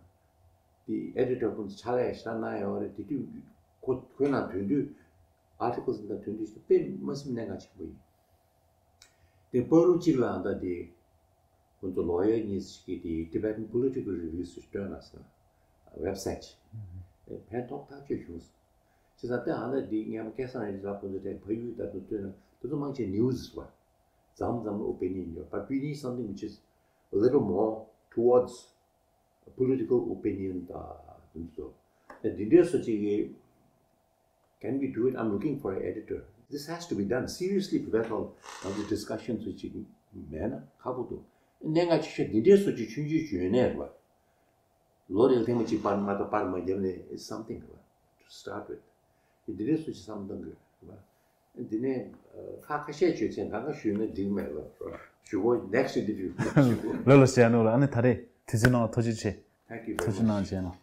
འདི་editor ཁོང་ཚོ་ཕྱག་ལས་ཞེ་དྲག་གནང་ཡོད་རེད། དེ་དུས་ཁོ་ཁོའི་ནང་དོན་དུས་articles འདི་དང་དོན་དུས་དཔེ་མ་སེམས་གནད་འགག་ཆེན་པོ་ཡིན། དེ་པ་རུ་གཅིག་ལ་ད་དེ་ཁོང་ཚོ་lawyer གཉིས་ཤིག་གིས་དེ་Tibetan Political Review ཟེར་བཏོན་གནང་སོང་། website ཕན་ཐོགས་ཐག་ཆོད་བྱུང་སོང་། བྱས་ཙང་དེ་ཨ་ན་འདི་སྔོན་མ་ཁ་སང་རེད་ལ་ཁོང་ཚོ་དེ་ཕ་ཡུལ་ད་དུང་བཏོན་ན་དེ་ཚོ་མང་ཆེ་news རེད་བ། མཚམས་མཚམས་opinion ཡོད། But we need something which is a little more towards political opinion དང་དེ་ཚོ། ཨ་འདི་འདྲའི་བཟོ་ཅིག་གི Can we do it? I'm looking for an editor. This has to be done seriously. བོད་པའི་ཐོག་ང་ཚོ་discussion ཚོ་ཅིག་མེད་ན་ཁག་པོ་འདུག་གནད་འགག་ཆེ་ཤོས་འདི་འདྲའི་བཟོ་ཅིག་ཆུང་ཆུང་བྱུང་ནས་རེད་བ། ལོ་རེ་ལ་ཐེངས་མ་གཅིག་པར་མ་གཏོགས་པར་མ་བརྒྱབ་ནས་it's something རེད་བ། To start with. དེ་འདྲའི་བཟོ་ཅིག་བསམ་བཏང་གི་རེད་བ། འདི་ནས་ཁ་ཁ་ཤས་བརྗོད་ཚེ་འདང་ཁ་ཞུས་ན་འགྲིག་མེད་ལ་ཞུ་གོ next interview ཞུ་གོ་ལ་ལ་ཞེ་ནོ་ལ། ཨ་ནི་ད་རེས་དུས་ཚོད་གནང་བ་ཐུགས་རྗེ་ཆེ། Thank you very much. ཐུགས་རྗེ་གནང་ཞེ་ནོ།